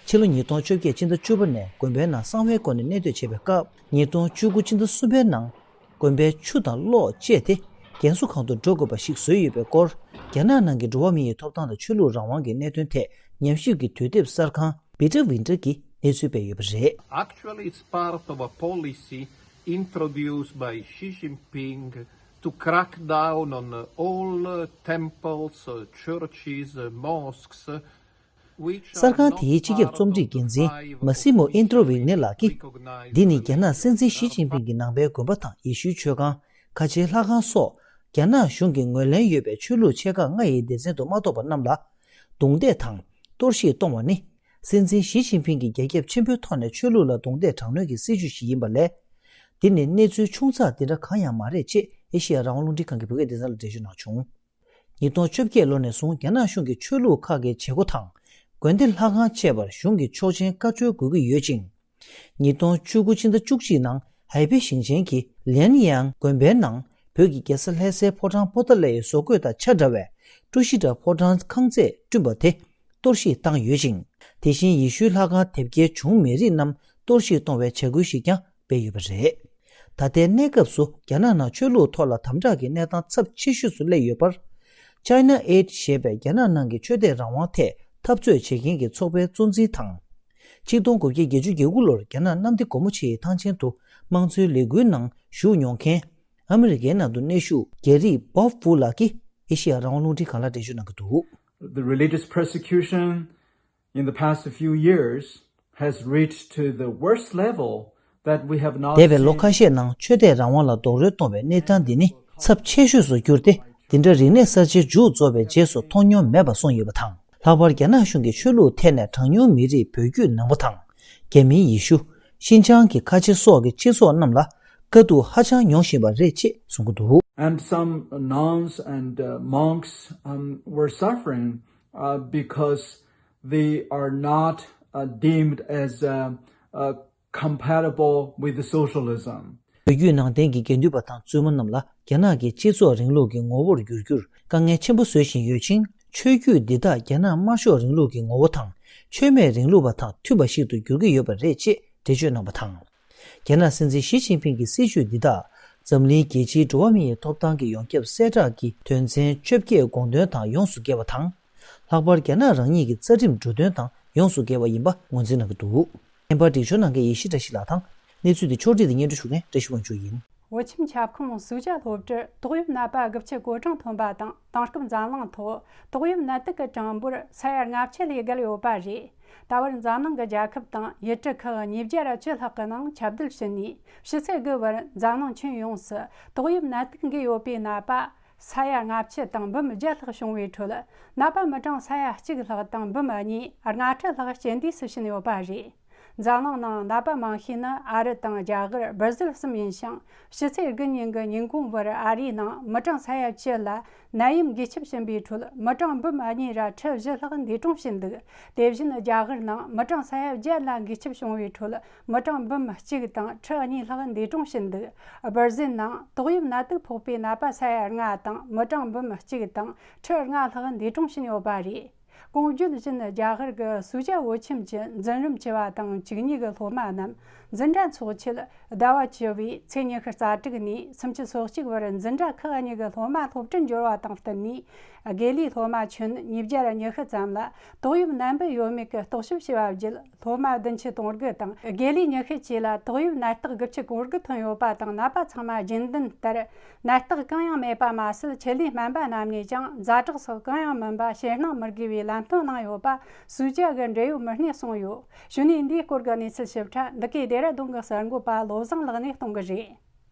ཕྱི་ལོ་ཉིས་སྟོང་བཅོ་བརྒྱད་སྤྱི་ཟླ་བཅུ་པ་ནས་དགོན་པའི་ནང་གསང་བའི་སྒོ་ནས་གནས་སྡོད་བྱས་པའི་སྐབས། ཉིས་སྟོང་བཅུ་དགུ་སྤྱི་ཟླ་གསུམ་པའི་ནང་། དགོན་པའི་ཆུ་དང་གློག་བཅད་དེ། རྒན་གསོ་ཁང་དུ་འགྲོ་དགོས་པ་ཞིག་བཟོས་ཡོད་པའི་སྐོར། རྒྱ་ནག་ནང་གི་འགྲོ་བ་མི་ཡི་ཐོབ་ཐང་དང་ཆོས་ལུགས་རང་དབང་གི་གནད་དོན་ཐད་ཉམས་ཞིབ་ཀྱི་དུས་དེབ་གསར་ཁང་Bitte Winter གྱིས་གནས་ཚུལ་སྤེལ་ཡོད་པ་རེད། Actually, it's part of a policy introduced by Xi Jinping to crack down on all temples, churches, mosques, གསར་ཁང་དེའི་སྤྱི་ཁྱབ་རྩོམ་སྒྲིག་འགན་འཛིན་མ་སི་མོ་ཨིན་ཏྲོ་ཝིག་ནེ་ལགས་ཀྱིས། འདི་ནི་རྒྱ་ནག་སྲིད་འཛིན་ཞི་ཅིན་ཕིང་གི་ནང་པའི་དགོན་པ་དང་ཡེ་ཤུའི་མཆོད་ཁང་། ཁ་ཆེའི་ལྷ་ཁང་སོགས་རྒྱ་ནག་གཞུང་གིས་ངོས་ལེན་ཡོད་པའི་ཆོས་ལུགས་ཆེ་ཁག་ལྔ་ཡི་སྡེ་ཚན་དུ་མ་གཏོགས་པ་རྣམས་ལ་རྡུང་རྡེག་དང་གཏོར་བཤིག་གཏོང་བ་ནི། སྲིད་འཛིན་ཞི་ཅིན་ཕིང་གིས་རྒྱ་ཁྱབ་ཆེན་པོའི་ཐོག་ནས་ཆོས་ལུགས་ལ་རྡུང་རྡེག་དྲག་གནོན་གྱི་སྲིད་བྱུས་ཤིག་ཡིན་པ་ལས། འདི་ནི་གནས་ཚུལ་ཆུང་ཙག་འདི་འདྲ་གང་ཡང་མ་རེད་ཅེས་ཨེ་ཤེ་ཡ་རང་དབང་རླུང་འཕྲིན་ཁང་གི་བོད་སྐད་སྡེ་ཚན་ལ་འགྲེལ་བརྗོད་གནང་བྱུང་། ཉིས་སྟོང་བཅོ་བརྒྱད་ལོ་ནས་བཟུང་རྒྱ་ནག་གཞུང་གིས་ཆོས་ལུགས་ཁག་གི་བྱེད་སྒོ་དང་། དགོན་སྡེ་ལྷ་ཁང་བཅས་པར་གཞུང་གི་ཆོག་མཆན་བཀའ་འཁྲོལ་དགོས་ཀྱི་ཡོད་ཅིང་། ཉིས་སྟོང་བཅུ་དགུ་སྤྱི་ཟླ་བཅུ་གཅིག་ནང་ཧའེ་པེ་ཞིང་ཆེན་གྱི་ལན་ཡང་དགོན་པའི་ནང་བོད་ཀྱི་རྒྱལ་ས་ལྷ་སའི་ཕོ་བྲང་པོ་ཏཱ་ལའི་བཟོ་བཀོད་དང་ཆ་འདྲ་བའི་ཀྲུ་ཤི་ཏྲ་ཕོ་བྲང་ཁང་བརྩེགས་བསྐྲུན་པ་དེ་གཏོར་བཤིག་བཏང་ཡོད་ཅིང་། དེ་བཞིན་ཡེ་ཤུའི་ལྷ་ཁང་དེབ་སྐྱེལ་བྱུང་མེད་རིགས་རྣམས་གཏོར་བཤིག་གཏོང་བའི་བྱ་འགུལ་ཞིག་ཀྱང་སྤེལ་ཡོད་པ་རེད། ད་ལྟའི་གནས་སྐབས་སུ་རྒྱ་ནག་ནང་ཆོས་ལུགས་ཐོག་ལ་དམ་དྲག་གི་གནས་སྟངས་ཚབས་ཆེ་ཤོས་སུ་སླེབས་ཡོད་པར། China Aid ཞེས་པའི་རྒྱ་ནག་ནང་གི་ཆོས་དད་རང་དབང་ཐད་འཐབ་རྩོད་བྱེད་མཁན་གྱི་ཚོགས་པའི་གཙོ་འཛིན་དང་། ཆིག་སྟོང་དགུ་བརྒྱ་བརྒྱད་ཅུ་གྱ་དགུ་ལོར་རྒྱ་ནག་གནམ་བདེ་སྒོ་མོ་ཆེའི་ཐང་ཆེན་དུ་དམངས་གཙོའི་ལས་འགུལ་ནང་ཞུགས་མྱོང་མཁན། ཨ་མི་རི་ཀའི་ནང་དུ་གནས་བཞུགས་རྒྱ་རིགས་Bob Fu ལགས་ཀྱིས་ཨེ་ཤེ་ཡ་རང་དབང་རླུང་འཕྲིན་ཁང་ལ་འགྲེལ་བརྗོད་གནང་གི་འདུག། The religious persecution in the past few years has reached to the worst level that we have not འདས་པའི་ལོ་seen. ཁ་ཤས་ནང་ཆོས་དད་རང་དབང་ལ་རྡོག་རོལ་གཏོང་བའི་གནས་སྟངས་འདི་ནི་ཚབས་ཆེ་ཤོས་སུ་གྱུར་ཏེ། འདི་འདྲ་རིག་གནས་གསར་བརྗེ་མཇུག་རྫོགས་པའི་རྗེས་སུ་མཐོང་མྱོང་མེད་པ་གསུངས་ཡོད་པ་དང་། ལྷག་པར་རྒྱ་ནག་གཞུང་གིས་ཆོས་ལུགས་ཐད་ནས་གྲངས་ཉུང་མི་རིགས་བོད་བརྒྱུད་ནང་པ་དང་། རྒྱ་མིའི་ཡེ་ཤུ། ཤིན་ཅང་གི་ཁ་ཆེ་སོགས་ཀྱི་སྤྱི་ཚོགས་རྣམས་ལ་དཀའ་སྡུག་ཧ་ཅང་མྱོང་བཞིན་པ་རེད་ཅེས་གསུང་གི་འདུག། And some nuns and uh, monks um, were suffering uh, because they are not uh, deemed as uh, uh, compatible with socialism. བོད་བརྒྱུད་ནང་བསྟན་གྱི་དགེ་འདུན་པ་དང་བཙུན་མ་རྣམས་ལ་རྒྱ་ནག་གི་སྤྱི་ཚོགས་རིང་ལུགས་ཀྱི་ངོ་བོར་འགྱུར་རྒྱུར་དཀའ་ངལ་ཆེན་པོ་བཟོ་བཞིན་ཡོད་ཅིང་། ཆོས་བརྒྱུད་འདི་དག་རྒྱ་ནག་དམར་ཤོག་རིང་ལུགས་ཀྱི་ངོ་བོ་དང་ཆོས་མེད་རིང་ལུགས་པ་དང་མཐུན་པ་ཞིག་ཏུ་འགྱུར་གྱི་ཡོད་པ་རེད་ཅེས་འགྲེལ་བརྗོད་གནང་བ་དང་། རྒྱ་ནག་སྲིད་འཛིན་ཞི་ཅིན་ཕིང་གི་སྲིད་བྱུས་འདི་དག་འཛམ་གླིང་རྒྱལ་སྤྱིའི་འགྲོ་བ་མི་ཡི་ཐོབ་ཐང་གི་ཡོངས་ཁྱབ་གསལ་བསྒྲགས་ཀྱི་དོན་ཚན་བཅོ་བརྒྱད་དགོངས་དོན་དང་ཡོངས་སུ་འགལ་བ་དང་། ལྷག་པར་རྒྱ་ནག་རང་ཉིད་ཀྱི་རྩ་ཁྲིམས་འབྲུ་དོན་དང་ཡོངས་སུ་འགལ་བ་ཡིན་པ་ངོས་འཛིན་གནང་གི་འདུག། རྔན་པ་སྒྲིག་སྦྱོར་གནང་མཁན་ཡེ་ཤེས་བཀྲ་ཤིས་ལགས་དང་། གནས་ཚུལ་འདི་ཕྱོགས་བསྒྲིགས་དང་སྙན་སྒྲོན་ཞུ་མཁན་བཀྲ་ཤིས་དབང་ཕྱུག་ཡིན། བོད་ཁྱིམ་ཁྱབ་ཁོངས་སུའུ་ཅཱ་སློབ་གྲྭར་ཏོག་དབྱིབས་ནད་པ་དགུ་བཅུ་གོ་གྲངས་ཐོན་པ་དང་། དེང་སྐབས་འཛམ་གླིང་ཐོག་ཏོག་དབྱིབས་ནད་དུག་གི་གྲངས་འབོར་ས་ཡ་ལྔ་བཅུ་ལས་བརྒལ་ཡོད་པ་རེད། ད་བར་འཛམ་གླིང་གི་རྒྱལ་ཁབ་དང་ཡུལ་གྲུ་ཁག་ཉིས་བརྒྱ་ར་བཅུ་ལྷག་གི་ནང་ཁྱབ་གདལ་ཕྱིན་ནས། ཕྱི་ཚེས་དགུ་བར་འཛམ་གླིང་ཁྱོན་ཡོངས་སུ་ཏོག་དབྱིབས་ནད་དུག་འགོས་ཡོད་པའི་ནད་པ་ས་ཡ་ལྔ་བཅུ་དང་འབུམ་བརྒྱད་ལྷག་བྱུང་བའི་ཁྲོད། ནད་པ་མི་གྲངས་ས་ཡ་གཅིག་ལྷག་དང་འབུམ་གཉིས་ལྔ་བཅུ་ལྷག་རྐྱེན་འདས་སུ་ཕྱིན་ཡོད་པ་རེད། འཛམ་གླིང་ནང་ནད་པ་མང་ཤོས་ནི་ཨ་རི་དང་རྒྱ་གར། སྦར་ཟིལ་གསུམ་ཡིན་ཞིང་། ཕྱི་ཚེས་དགུ་ཉིན་གྱི་ཉིན་གུང་བར་ཨ་རིའི་ནང་མི་གྲངས་ས་ཡ་བཅུ་ལ་ནད་ཡམས་འགོས་ཁྱབ་ཕྱིན་པའི་ཁྲོད། མི་གྲངས་འབུམ་གཉིས་ར་ཁྲི་བཞི་ལྷག་འདས་གྲོངས་ཕྱིན་འདུག་དེ་བཞིན་རྒྱ་གར་ནང་མི་གྲངས་ས་ཡ་བརྒྱད་ལ་འགོས་ཁྱབ་བྱུང་བའི་ཁྲོད། མི་གྲངས་འབུམ་གཅིག་དང་ཁྲི་གཉིས་ལྷག་འདས་གྲོངས་ཕྱིན་འདུག་སྦར་ཟིལ་ནང་ཏོག་དབྱིབས་ནད་དུག་ཕོག་པའི་ནད་པ་ས་ཡ་ལྔ་དང་མི་གྲངས་འབུམ་གཅིག་དང་ཁྲི་ལྔ་ལྷག་འདས་གྲོངས་ཕྱིན་ཡོད་པ་རེད། གོང་བརྗོད་བཞིན། རྒྱ་གར་གྱི་སུའུ་ཅཱ་བོད་ཁྱིམ་གྱི་འཛིན་རིམ་བཅུ་བ་དང་བཅུ་གཉིས་ཀྱི་སློབ་མ་རྣམས་འཛིན་གྲྭ་འཚོགས་ཆེད། ཟླ་བ་བཅུ་བའི་ཚེས་ཉི་ཤུ་རྩ་དྲུག་ནས་སུམ་ཅུ་སོ་གཅིག་བར་འཛིན་གྲྭ་ཁག་གཉིས་ཀྱི་སློབ་མ་སློབ་གྲྭར་འབྱོར་བ་དང་བསྟུན་ནས། དགེ་ལས་སློབ་མ་ཁྱོན་ཉིས་བརྒྱ་ཉི་ཤུ་ཙམ་ལ་ཏོག་དབྱིབས་ནད་འབུ་ཡོད་མེད་ཀྱི་རྟོག་ཞིབ་བྱས་པ་བརྒྱུད། སློབ་མ་བདུན་ཅུ་དོན་དགུ་དང་དགེ་ལས་ཉི་ཤུ་བཅས་ལ་ཏོག་དབྱིབས་ནད་རྟགས་དགུ་བཅུ་གོ་དགུ་ཐོན་ཡོད་པ་དང་། ནད་པ་ཚང་མ་རྒྱུན་ལྡན་ལྟར་ནད་རྟགས་གང་ཡང་མེད་པ་མ་ཟད། ཆེད་ལས་སྨན་པ་རྣམས་ནས་ཀྱང་ཛ་དྲག་སོགས་གང་ཡང་མིན་པ་ཕྱིར་སྣང་མི་དགོས་པའི་ལམ་སྟོན་གནང་ཡོད་པ་སུའུ་ཅཱ་གི་འབྲེལ་ཡོད་མི་སྣས་གསུངས་ཡོད། གཞུག་ནས་འདིའི་སྐོར་གྱི་གནས་ཚུལ་ཞིབ་ཕྲ་འདི་གའི་ཌེ་ར་ལྡུན་གྱི་གསར་འགོད་པ་བློ་བཟང་ལགས་ནས་གཏོང་གི་རེད།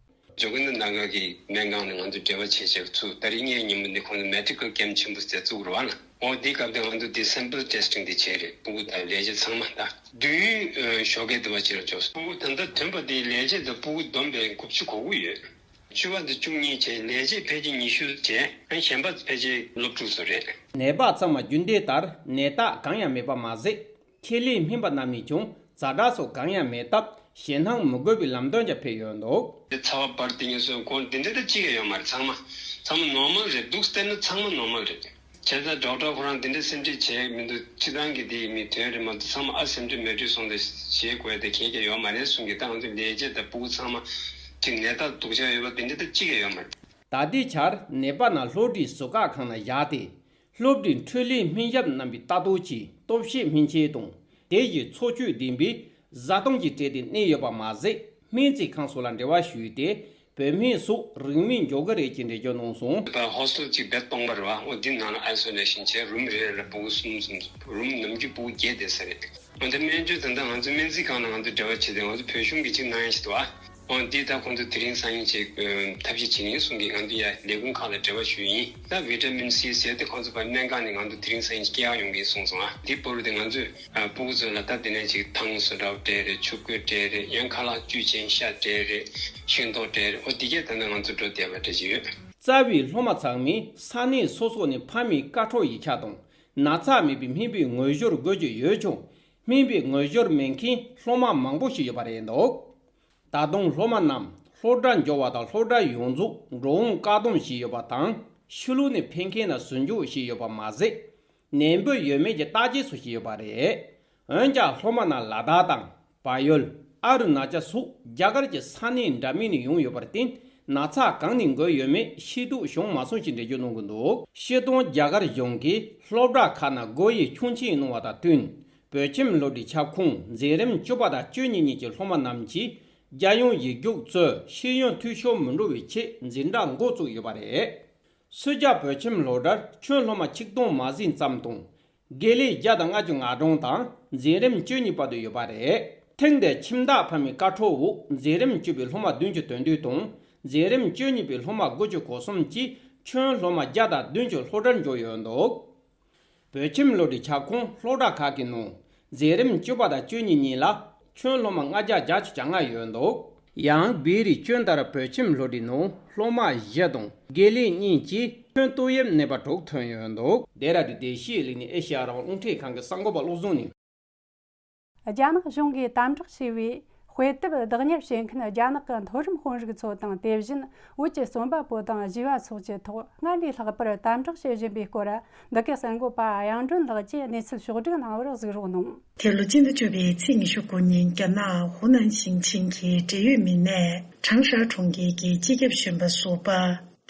ཇོ་གིན་ནི་ནཱ་ག་གི་སྨན་ཁང་ནས་ང་ཚོ་འབྲེལ་བ་བྱས་བྱས་ཚུར་ད་རེས་ཉིན་ཉིན་མོ་འདི་ཁོང་ཚོ་མེ་ཌི་ཀལ་ཀེམ་ཆེན་པོ་ཟེར་བཙུགས་རེད་བ་ལ། འོ་འདི་སྐབས་དེ་ང་ཚོ་འདི་སེམ་པལ་ཊེ་སི་ཊིང་འདི་བྱས་རེད། ཕྲུ་གུ་དང་ལས་བྱེད་ཚང་མ་ད་བདུན་ཞོགས་ཀས་འདི་བ་ཕྱིར་འབྱོར་སོང་། ཕྲུ་གུ་ད་ལྟ་ཐོན་པ་དེ་ལས་བྱེད་དང་ཕྲུ་གུ་བསྡོམས་པས་དགུ་བཅུ་གོ་དགུ་ཡོད། བཅུ་པ་འདི་བཅུ་གཉིས་བྱས། ལས་བྱེད་ཕལ་ཆེར་ཉི་ཤུ་བྱས། ཨ་གཞན་པ་ཕལ་ཆེར་སློབ་ཕྲུག་ཚོ་རེད། ནད་པ་ཚང་མ་རྒྱུན་ལྡན་ལྟར་ནད་རྟགས་གང་ཡང་མེད་པ་མ་ཟད། ཆེད་ལས་སྨན་པ་རྣམས་ནས་ཀྱང་ཛ་དྲག་སོགས་གང་ཡང་མེད་སྟབས་ཕྱིར་སྣང་མི་དགོས་པའི་ལམ་སྟོན་ཀྱང་ཕེབས་ཡོད་འདུག་དེ་ཚ་བ་འབར་དེ་ཉིན་སོས་གོང་དེ་འདྲ་ད་གཅིག་ཡང་ཡོད་མ་རེད། ཚང་མ་ཚང་མ་ནོར་མལ་རེད། འདུག་བལྟས་ན་ཚང་མ་ནོར་མལ་རེད། བྱས་ཙང་ཌོག་ཊར་ཁོ་རང་དེ་འདྲ་སེམས་ཁྲལ་བྱས་མི་འདུག་སྤྱི་བཏང་གི་དེ་མི་དོན་རེད་མ་གཏོགས་ཚང་མ་ཨ་སེམས་ཁྲལ་མེད་དུས་སོང་དེ་བྱེད་དགོས་དེ་གལ་ཆེ་ཡོད་མ་རེད་གསུང་གི། ད་ང་ཚོ་ལས་བྱེད་དང་ཕྲུ་གུ་ཚང་མ་གཅིག་ནད་རྟགས་སྡུག་ཅག་ཡོད་པ་དེ་འདྲ་ད་གཅིག་ཡང་ཡོད་མ་རེད། ད་ལྟའི་ཆར་ནད་པ་རྣམས་སློབ་གྲྭའི་ཟུར་བཀག་ཁང་ནང་བཞག་སྟེ། སློབ་གྲྭའི་འཕྲུལ་ལས་སྨན་ཞབས་རྣམ་པའི་ལྟ་རྟོག་གིས་ལྟོ་བཤད་སྨན་དཔྱད་དང་དེ་ཡི་འཚོ་བཅུད་ལྡན་པའི་བཟའ་བཏུང་གི་སྤྲད་དེ་གནས་ཡོད་པ་མ་ཟད། སྨན་རྩིས་ཁང་སོགས་ལ་འབྲེལ་བ་ཞུས་ཏེ་བོད་སྨན་སོགས་རིན་མེད་འཇོག་གི་རེད་ཅེས་འགྲེལ་བརྗོད་གནང་སོང་། ཧོ་སི་ཊལ་གཅིག་བེད་སྟོང་པ་རེད་བ། འོ་འདི་ནང་ལ་ཨའི་སོ་ལེ་ཤན་བྱས། རུམ་རེ་རེ་ལ་ཕྲུ་གུ་གསུམ་གསུམ། རུམ་ནམ་རྒྱུན་ཕྲུ་གུ་བརྒྱད་བསྡད་ས་རེད། འོན་ཏེ་སྨན་བཅོས་དེ་འདྲ་ང་ཚོའི་སྨན་རྩིས་ཁང་ནང་ང་ཚོ་འབྲེལ་བ་བྱས་ཏེ་ང་ཚོ་བོད་གཞུང་གིས་གཅིག་གནང་ཡ་ཞིག་འདུག་ཨ། འོན་ཏེ་ད་ཁོང་ཚོ་དེ་རིང་སང་ཉིན་ཅིག་ཐབས་ཤེས་བྱེད་ཀྱི་ཡིན་གསུང་གིས། ང་ཚོ་ཡ་ལས་ཁུངས་ཁག་ལ་འབྲེལ་བ་ཞུས་ཡིན། ད་བི་ཊ་མིན་སི་ཟེར་ཏེ་ཁོང་ཚོ་ཕར་སྨན་ཁང་ནས་ང་ཚོ་དེ་རིང་སང་ཉིན་སྐྱེལ་ཡག་ཡོང་གི་ཡིན་གསུངས་སོང་ཨ། དེ་བར་དུ་ང་ཚོས་ཕྲུ་གུ་ཚོ་ལ་ད་དེ་ནས་ཅིག་ཐང་སོ་འདྲ་བ་སྤྲད་རེད། ཆུ་ཁོལ་སྤྲད་རེད། ཡང་ཁ་ལག་བཅུད་ཅན་ཤ་སྤྲད་རེད། ཤིང་ཏོག་སྤྲད་རེད། འོ་དེ་གས་ད་ནི་ང་ཚོ་འགྲོ་བསྡད་པ་འདྲ་ཅིག་ཡོད། རྩ་བའི་སློབ་མ་ཚང་མས་ས་གནས་སོ་སོ་ནས་ཕ་མའི་བཀའ་ཁྲོལ་ཡིག་ཆ་དང་ན་ཚ་མེད་པའི་སྨན་པའི་ངོ་སྦྱོར་དགོས་ཀྱི་ཡོད་ཀྱང་། སྨན་པའི་ངོ་སྦྱོར་མེད་མཁན་སློབ་མ་མང་པོ་ཞིག་ཡོད་པ་རེད་འདུག་ད་དུང་སློབ་མ་རྣམས་སློབ་གྲྭར་འབྱོར་བ་དང་སློབ་གྲྭ་ཡོངས་རྫོགས་འགྲོ་འོང་བཀག་སྡོམ་བྱས་ཡོད་པ་དང་། ཕྱི་ལོགས་ནས་ཕེབས་མཁན་ལ་ཟུར་འཇོག་བྱས་ཡོད་པ་མ་ཟད། ནད་འབུ་ཡོད་མེད་ཀྱི་བརྟག་དཔྱད་སོགས་བྱས་ཡོད་པ་རེད། འོན་ཀྱང་སློབ་མ་རྣམས་ལ་དྭགས་དང་བལ་ཡུལ། ཨ་རུ་ན་ཅལ་སོགས་རྒྱ་གར་གྱི་ས་གནས་འདྲ་མིན་ནས་ཡོང་ཡོད་པར་བརྟེན། ན་ཚ་གང་ནས་འགོས་ཡོད་མེད་ཤེས་རྟོགས་བྱུང་མ་སོང་ཞེས་འགྲེལ་བརྗོད་གནང་གི་འདུག་སྤྱིར་བཏང་རྒྱ་གར་གཞུང་གིས་སློབ་གྲྭ་ཁག་ནང་སྒོ་དབྱེ་ཁྱུང་ཆེན་གནང་བ་དང་བསྟུན། བོད་ཁྱིམ་སློབ་གྲྭའི་ཁྱབ་ཁོངས་འཛིན་རིམ་བཅུ་པ་དང་བཅུ་གཉིས་གཉིས་ཀྱི་སློབ་མ་རྣམས་ཀྱིས་རྒྱལ་ཡོངས་ཡིག་རྒྱུགས་གཙོས་ཤེས་ཡོན་འཐུས་ཤོར་མི་འགྲོ་བའི་ཆེད་འཛིན་གྲྭ་འགོ་བཙུགས་ཡོད་པ་རེད། སུས་ཇཱ་བོད་ཁྱིམ་སློབ་གྲྭར་ཁྱོན་སློབ་མ་ཆིག་སྟོང་མ་ཟིན་ཙམ་དང་། དགེ་ལས་བརྒྱ་དང་ལྔ་བཅུ་ང་གྲངས་དང་འཛིན་རིམ་བཅུ་གཉིས་བར་དུ་ཡོད་པ་རེད། ཐེངས་འདིར་ཁྱིམ་བདག་ཕ་མའི་བཀའ་འཁྲོལ་འོག་འཛིན་རིམ་བཅུ་པའི་སློབ་མ་བདུན་ཅུ་དོན་བདུན་དང་འཛིན་རིམ་བཅུ་གཉིས་པའི་སློབ་མ་དགུ་བཅུ་གོ་གསུམ་བཅས་ཁྱོན་སློབ་མ་བརྒྱ་དང་བདུན་ཅུ་སློབ་གྲྭར་འབྱོར་ཡོད་འདུག་བོད་ཁྱིམ་སློབ་གྲྭའི་ཁྱབ་ཁོངས་སློབ་གྲྭ་ཁག་གི་ནང་འཛིན་རིམ་བཅུ་པ་དང་བཅུ་གཉིས་གཉིས་ལ་ཁྱོན་སློབ་མ་ལྔ་བརྒྱ་བརྒྱད་ཅུ་གྱ་ལྔ་ཡོད་འདུག་ཡང་བོད་རིགས་ཁྱོན་ལྟར་བོད་ཁྱིམ་སློབ་གྲྭའི་ནང་སློབ་མ་བཞི་དང་དགེ་ལས་གཉིས་ཀྱིས་ཁྱོན་ཏོག་དབྱིབས་ནད་པ་དྲུག་ཐོན་ཡོད་འདུག་ཌེ་ར་ཌུན་བདེ་སྐྱིད་གླིང་ནས་ཨེ་ཤེ་ཡ་རང་དབང་རླུང་འཕྲིན་ཁང་གི་གསར་འགོད་པ་བློ་བཟང་ནས། རྒྱ་ནག་གཞུང་གིས་དམ་དྲག་བྱས་པའི་དཔེ་དེབ་བདག་གཉེར་བྱེད་མཁན་རྒྱ་ནག་གི་མཐོ་རིམ་དཔོན་རིགས་ཚོ་དང་། དེ་བཞིན་བོད་ཀྱི་རྩོམ་པ་པོ་དང་གཞས་པ་སོགས་ཀྱི་ཐོག་སྔར་ལས་ལྷག་པར་དམ་དྲག་བྱེད་བཞིན་པའི་སྐོར། འདི་གའི་གསར་འགོད་པ་གཡང་སྒྲོན་ལགས་ཀྱིས་གནས་ཚུལ་ཕྱོགས་བསྒྲིགས་གནང་བར་གཟིགས་རོགས་གནང་། དེ་ལོ་སྤྱི་ཟླ་བཅུ་པའི་ཚེས་ཉི་ཤུ་དགུ་ཉིན་རྒྱ་ནག་ཧུ་ནན་ཞིང་ཆེན་གྱི་འབྲེལ་ཡོད་མི་སྣས་ཁྲང་ཧྲ་གྲོང་ཁྱེར་གྱི་སྤྱི་ཁྱབ་གཞོན་པ་ཟུར་པ་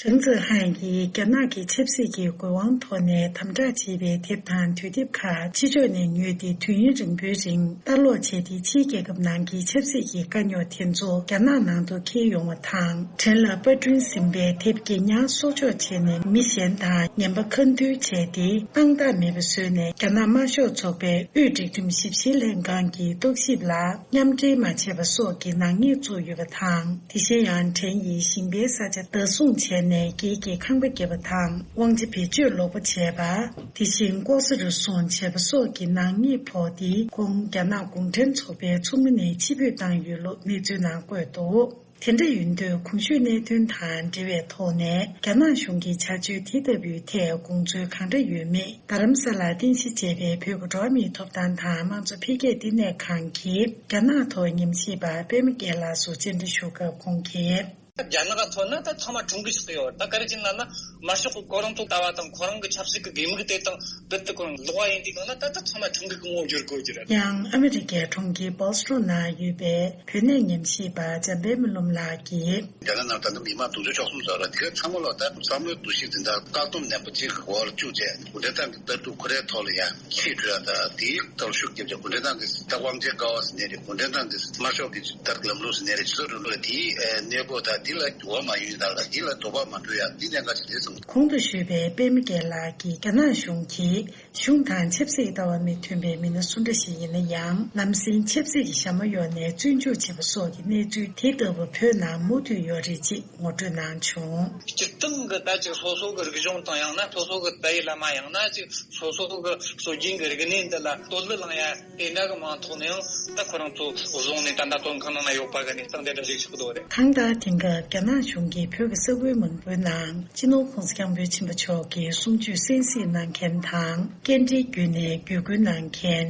ཁྲེང་ཙི་ཧན་གྱིས་རྒྱ་ནག་གི་ཆབ་སྲིད་ཀྱི་དགོས་དབང་ཐོག་ནས་དམ་དྲག་བྱས་པའི་དེབ་དང་དུས་དེབ་ཁག་ཕྱི་ཕྱོགས་ནས་ཉོས་ཏེ་དུས་ཡུན་རིང་པོའི་རིང་ལྟ་ཀློག་བྱས་ཏེ། ཕྱིའི་རྒྱལ་ཁབ་ནང་གི་ཆབ་སྲིད་ཀྱི་དཀའ་རྙོག་དེ་ཚོ་རྒྱ་ནག་ནང་དུ་འཁྱེར་ཡོང་བ་དང་། བྲན་ལ་པར་སྐྲུན་ཟིན་པའི་དེབ་གྱི་ཉར་གསོག་འཇོག་བྱས་ནས་མི་གཞན་དང་ངན་པ་ཁ་མཐུན་བྱས་ཏེ། དཔང་རྟགས་མེད་པ་བཟོས་ནས་རྒྱ་ནག་དམར་ཤོག་ཚོགས་པའི་དབུས་སྒྲིག་ཁྲིམས་ཞིབ་བཤེར་ལྷན་ཁང་གི་རྟོག་ཞིབ་ལ་མཉམ་འབྲེལ་མ་བྱས་པ་སོགས་ཀྱི་ནག་ཉེས་བཙུགས་ཡོད་པ་དང་། དེ་བཞིན་ཡང་བྲན་ཡིས་ཞིང་པའི་ས་ཆ་བདག་བཟུང་བྱས་ ནས་རྒྱལ་གྱི་ཁང་པ་བརྒྱབ་པ་དང་དབང་ཆ་བེད་སྤྱོད་ལོག་པ་བྱས་པ། དེ་བཞིན་ལྐོག་ཟ་རུལ་སུངས་བྱས་པ་སོགས་ཀྱི་ནག་ཉེས་ཕོག་སྟེ། ཁོང་རྒྱ་ནག་གུང་ཁྲན་ཚོགས་པའི་ཚོགས་མི་ནས་ཕྱིར་འབུད་བཏང་ཡོད་ལུགས་གནས་ཚུལ་ནང་བཀོད་འདུག་དེ་འདྲ་ཡིན་དུས། གོང་ཞུས་གནད་དོན་དང་འབྲེལ་བའི་ཐོག་ནས། རྒྱ་ནག་གཞུང་གི་བྱ་སྤྱོད་དེ་ལྟ་བུའི་ཐད་དགོངས་ཚུལ་གང་འདྲ་ཡོད་མེད། རྡ་རམ་ས་ལར་རྟེན་གཞི་བྱས་པའི་བོད་ཀྱི་འགྲོ་བ་མིའི་ཐོབ་ཐང་དང་དམངས་གཙོ་འཕེལ་རྒྱས་བསྟི་གནས་ཁང་གི་རྒྱ་ནག་ཐོག་ཉམས་ཞིབ་པ་པད་མ་སྐྱིད་ལགས་སུ་བཅར་འདྲི་ཞུ་སྐབས། ཁོང་གིས། རྒྱ་ནག་ཐོན་ན་ད་ཚང་མ་ཁྲིམས་འགལ་ཞིག་ཡོད། ད་ག་རེ་བྱས་ན་ན་དམར་ཤོག་གི་ཁོ་རང་ཚོ་ལྟ་བ་དང་ཁོ་རང་གི་ཆབ་སྲིད་ཀྱི་དགོས་དམིགས་དེ་དང་རྦད་དེ་ཁོ་རང་ལོག་པ་ཡིན་དུས་གང་ན་ད་ད་ཚང་མ་ཁྲིམས་འགལ་གྱི་ངོ་བོ་བསྒྱུར་དགོས་ཀྱི་རེད། ཡང་ཨ་མི་རི་ཀའི་གྲོང་ཁྱེར་བྷོ་སི་ཊོན་ན་ཡོད་པའི་བོད་གནས་ཉམས་ཞིབ་པ་འཇམ་དཔལ་རྨི་ལུམ་ལགས་ཀྱིས། རྒྱ་ནག་ནང་ད་ལྟ་མི་མང་དུང་ཕྱུར་བཅུ་གསུམ་ཙམ་རེད། དེ་ག་ཚང་མ་ལ་ད་བསམ་བློའི་འདུ་ཤེས་དེ་འདྲ་བཀག་སྡོམ་ནན་པོ་གཅིག་གི་འོག་ལ་བཅུག་བྱས། གུང་ཁྲན་ཏང་གི་ལྟ་གྲུབ་ཁོ་རའི་ཐོག་ལ་ཡ་ཆེད་འགྲོ་ཡ་ད་དེའི་ཐོག་ལ་ཤུགས་རྒྱབ་བྱས། གུང་ཁྲན་ཏང་གི་ད་དབང་ཆའི་ཀ་བ་ཟེར་ནའི་རེད། གུང་ཁྲན་ཏང་གི་དམར་ཤོག་གི་ད་ལམ་ལུགས་ཟེར་ནའི་རེད། ཆུ་ཚོད་རིང་ལུགས་ལ་དེའི་གནས་སྐོར་ད་དེ་ལ་འགྱུར་བ་མ་ཡོང་ཡ་ད་ལ་དེ་ལ་དོགས་པ་མ་འགྲོ་ཡ་དེ་གནད་འགག་ཅིག་རེད་བསམ། གོང་དུ་ཞུས་པའི་པད་མ་སྐྱིད་ལགས་ཀྱིས། རྒྱ་ནག་གཞུང་གིས་གཞུང་དང་ཆབ་སྲིད་ལྟ་བ་མི་མཐུན་པའི་མི་སྣ་སུ་འདྲ་ཞིག་ཡིན་ན་ཡང་། ལམ་སེང་ཆབ་སྲིད་ཀྱི་ཞྭ་མོ་གཡོགས་ནས་བཙོན་འཇུག་བྱས་པ་སོགས་ཀྱི་གནས་ཚུལ་དེ་ལྟ་བུ་བོད་ནང་མུ་མཐུད་ཡོད་རེད་ཅེས་ངོ་སྤྲོད་གནང་བྱུང་། སྤྱིར་བཏང་གི་ད་ཅིག་སོ་སོ་གི་རིག་གཞུང་དང་ཡང་ན་སོ་སོ་གི་ད་ཡི་བླ་མ་ཡང་ན་ཅིག་སོ་སོ་གི་སྲོལ་རྒྱུན་གི་རིག་གནས་འདི་ལ་གཏོར་བརླག་བསླང་ཡ་དེ་འདྲ་གི་མིང་ཐོག་ནས་ཡང་ད་ཁོ་རང་ཚོ་བཟུང་ནས་ད་ལྟ་བཙོན་ཁང་ནང་ན་ཡོད་པ་གི་གནས་སྟངས་དེ་འདྲ་ཞིག་ཆགས་འདུག་རེད། གང་ལྟར། དེང་སྐབས་རྒྱ་ནག་གཞུང་གིས་བོད་ཀྱི་ས་ཁུལ་མང་པོའི་ནང་སྤྱི་ནོར་༸གོང་ས་༸སྐྱབས་མགོན་ཆེན་པོ་མཆོག་གི་གསུང་ཆོས་གསན་གཟིགས་གནང་མཁན་དང་། སྐད་འཕྲིན་བརྒྱུད་ནས་བརྒྱུད་སྐུལ་གནང་མཁན།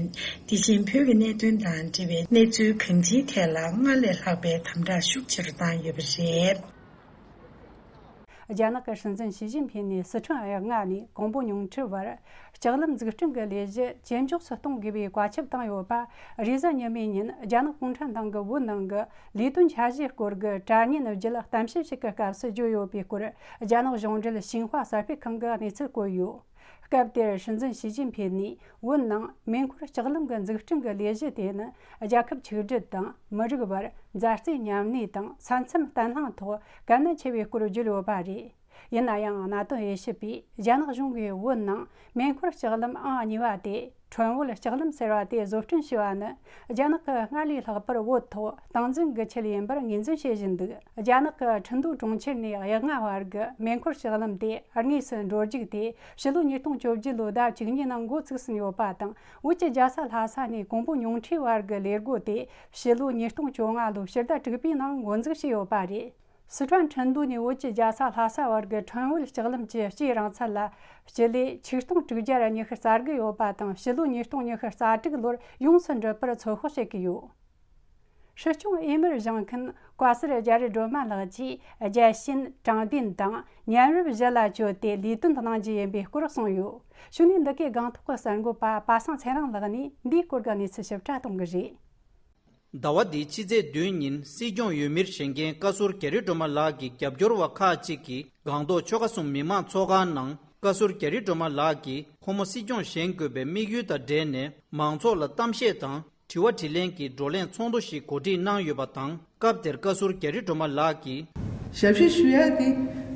དེ་བཞིན་བོད་ཀྱི་གནད་དོན་དང་འབྲེལ་བའི་གནས་ཚུལ་གང་ཅིའི་ཐད་ལ་སྔར་ལས་ལྷག་པའི་དམ་དྲག་ཤུགས་ཆེ་རུ་བཏང་ཡོད་པ་རེད། རྒྱ་ནག་གི་སྲིད་འཛིན་ཞི་ཅིན་ཕིང་ནས་སི་ཁྲོན་གཡག་རྔ་ནས་ཀོང་པོ་ཉུང་ཁྲི་བར་ལྕགས་ལམ་འཛུགས་སྐྲུན་གྱི་ལས་གཞི་ཇེ་མགྱོགས་སུ་གཏོང་དགོས་པའི་བཀའ་ཁྱབ་བཏང་ཡོད་པ། རེས་གཟའ་ཉི་མའི་ཉིན་རྒྱ་ནག་གུང་ཁྲན་ཏང་གི་བོད་ནང་གི་ལས་དོན་འཆར་གཞིའི་སྐོར་གྱི་དྲ་བརྙན་བརྒྱུད་གཏམ་བཤད་ཞིག་གི་སྐབས་སུ་བརྗོད་ཡོད་པའི་སྐོར། རྒྱ་ནག་གཞུང་འབྲེལ་ཤིན་ཧྭ་གསར་སྤེལ་ཁང་གིས་གནས་ཚུལ་བཀོད་ཡོད། སྐབས་དེར་སྲིད་འཛིན་ཞི་ཅིན་ཕིང་ནས། བོད་ནང་མེ་འཁོར་ལྕགས་ལམ་གྱི་འཛུགས་སྐྲུན་གྱི་ལས་གཞི་དེ་ནི་རྒྱལ་ཁབ་ཆིག་སྒྲིལ་དང་མི་རིགས་བར་མཛའ་བརྩེ་མཉམ་གནས་དང་ས་མཚམས་བརྟན་ལྷིང་ཐོག་གལ་གནད་ཆེ་བའི་སྐོར་བརྗོད་ཡོད་པ་རེད། ཡིན་ན་ཡང་། གནད་དོན་དབྱེ་ཞིབ་པས་རྒྱ་ནག་གཞུང་གིས་བོད་ནང་མེ་འཁོར་ལྕགས་ལམ་ཨང་གཉིས་པ་དེ། ཁྲོན་བོད་ལྕགས་ལམ་ཟེར་བ་དེ་བཟོ་སྐྲུན་བྱས་པ་ནི། རྒྱ་ནག་གིས་སྔར་ལས་ལྷག་པར་བོད་ཐོག་སྟངས་འཛིན་གྱི་ཆེད་ཡིན་པར་ངོས་འཛིན་བྱེད་བཞིན་འདུག་རྒྱ་ནག་གི་ཁྲིན་ཏུའུ་གྲོང་ཁྱེར་ནས་གཡག་རྔ་བར་གྱི་མེ་འཁོར་ལྕགས་ལམ་དེ་དངོས་སུ་འགྲོ་རྒྱུག་དེ། ཕྱི་ལོ་ཉིས་སྟོང་བཅོ་བརྒྱད་ལོའི་ཟླ་བཅུ་གཉིས་ནང་འགོ་ཚུགས་ཟིན་ཡོད་པ་དང་། བོད་ཀྱི་རྒྱལ་ས་ལྷ་ས་ནས་ཀོང་པོ་ཉུང་ཁྲི་བར་གྱི་ལས་སྒོ་དེ་ཕྱི་ལོ་ཉིས་སྟོང་བཅོ་ལྔ་ལོའི་ཕྱི་ཟླ་དྲུག་པའི་ནང་འགོ་འཛུགས་བྱས་ཡོད་པ་རེད། སི་ཁྲོན་ཁྲིན་ཏུའུ་ནས་བོད་ཀྱི་རྒྱལ་ས་ལྷ་ས་བར་གྱི་ཁྲོན་བོད་ལྕགས་ལམ་གྱི་སྤྱིའི་རིང་ཚད་ལ་སྤྱི་ལེ་ཆིག་སྟོང་དྲུག་བརྒྱ་ཉི་ཤུ་རྩ་དགུ་ཡོད་པ་དང་། ཕྱི་ལོ་ཉིས་སྟོང་ཉི་ཤུ་རྩ་དྲུག་ལོར་ཡོངས་སུ་འགྲུབ་པར་ཚོད་དཔག་བྱེད་ཀྱི་ཡོད། སྲིད་སྐྱོང་འོས་མིར་བཞེངས་མཁན་བཀའ་ཟུར་རྒྱ་རི་སྒྲོལ་མ་ལགས་ཀྱིས་རྒྱལ་ཞེན་དྲང་བདེན་དང་མཉམ་རུབ་གཞི་ལ་བཅོལ་ཏེ་ལས་དོན་གནང་རྒྱུ་ཡིན་པའི་སྐོར་གསུངས་ཡོད། གཞུག་ནས་འདི་གའི་སྒང་ཐོག་གི་གསར་འགོད་པ་པ་སངས་ཚེ་རིང་ལགས་ནས་འདིའི་སྐོར་གྱི་གནས་ཚུལ་ཞིབ་ཕྲ་གཏོང་གི་རེད། ཟླ་བ་འདིའི་ཕྱི་ཚེས་བདུན་ཉིན་སྲིད་སྐྱོང་འོས་མིར་བཞེངས་མཁན་བཀའ་ཟུར་རྒྱ་རི་སྒྲོལ་མ་ལགས་ཀྱི་རྒྱབ་སྐྱོར་བ་ཁག་ཅིག་གིས་སྒང་ཏོག་ཆོལ་ཁ་གསུམ་མི་མང་ཚོགས་ཁང་ནང་བཀའ་ཟུར་རྒྱ་རི་སྒྲོལ་མ་ལགས་ཀྱིས་ཁོ་མོ་སྲིད་སྐྱོང་བཞེངས་དགོས་པའི་དམིགས་ཡུལ་དང་འབྲེལ་ནས་མང་ཚོགས་ལ་གཏམ་བཤད་དང་། དྲི་བ་དྲིས་ལན་གྱི་བགྲོ་གླེང་ཚོགས་འདུ་ཞིག་གོ་སྒྲིག་གནང་ཡོད་པ་དང་། སྐབས་དེར་བཀའ་ཟུར་རྒྱ་རི་སྒྲོལ་མ་ལགས་ཀྱིས། ཞབས་ཕྱི་ཞུ་ཡ་དེ་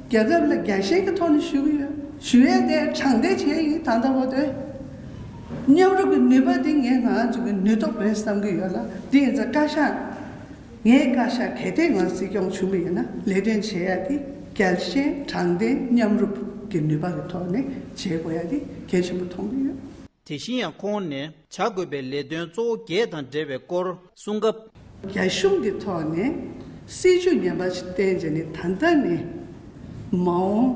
རྒྱལ་ཁབ་ལ་རྒྱལ་ཞེན་གྱི་ཐོག་ནས་ཞུ་གི་ཡོད། ཞུ་ཡ་དེ་དྲང་བདེན་བྱས་ཡིན། ད་ལྟ་བར་དུ་མཉམ་རུབ་ཀྱི་ནུས་པ་དེ་ངས་ང་ཚོ་གི་ནུས་སྟོབས་རེད་བསམ་གྱི་ཡོད་ལ། དེ་ཡིན་ཙང་བཀའ་ཤག་ངའི་བཀའ་ཤག་གལ་ཏེ་ང་སྲིད་སྐྱོང་བྱུང་བ་ཡིན་ན། ལས་དོན་བྱེད་ཡ་དེ་རྒྱལ་ཞེན་དྲང་བདེན་མཉམ་རུབ་ཀྱི་ནུས་པ་གི་ཐོག་ནས་བྱེད་དགོས་ཡ་དེ་གལ་ཆེན་པོ་མཐོང་གི་ཡོད། དེ་བཞིན་ཡང་ཁོང་ནས་བྱ་དགོས་པའི་ལས་དོན་གཙོ་བོ་བརྒྱད་དང་འབྲེལ་བའི་སྐོར་གསུང་སྐབས། རྒྱ་གཞུང་གི་ཐོག་ནས་སྲིད་ཇུས་ངན་པ་ཞིག་བསྟན་བྱས་ནས། ད་ལྟ་ནས་མ་འོངས་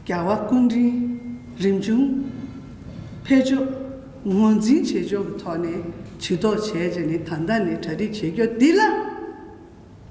རྒྱལ་བ་སྐུ་ཕྲེང་རིམ་བྱུང་འཕེལ་ཕྱོགས་ངོས་འཛིན་བྱེད་ཕྱོགས་ཀྱི་ཐོག་ནས་ཇུས་གཏོགས་བྱས་བྱས་ནས། ད་ལྟ་ནས་གྲ་སྒྲིག་བྱེད་རྒྱུ་འདི་ལ།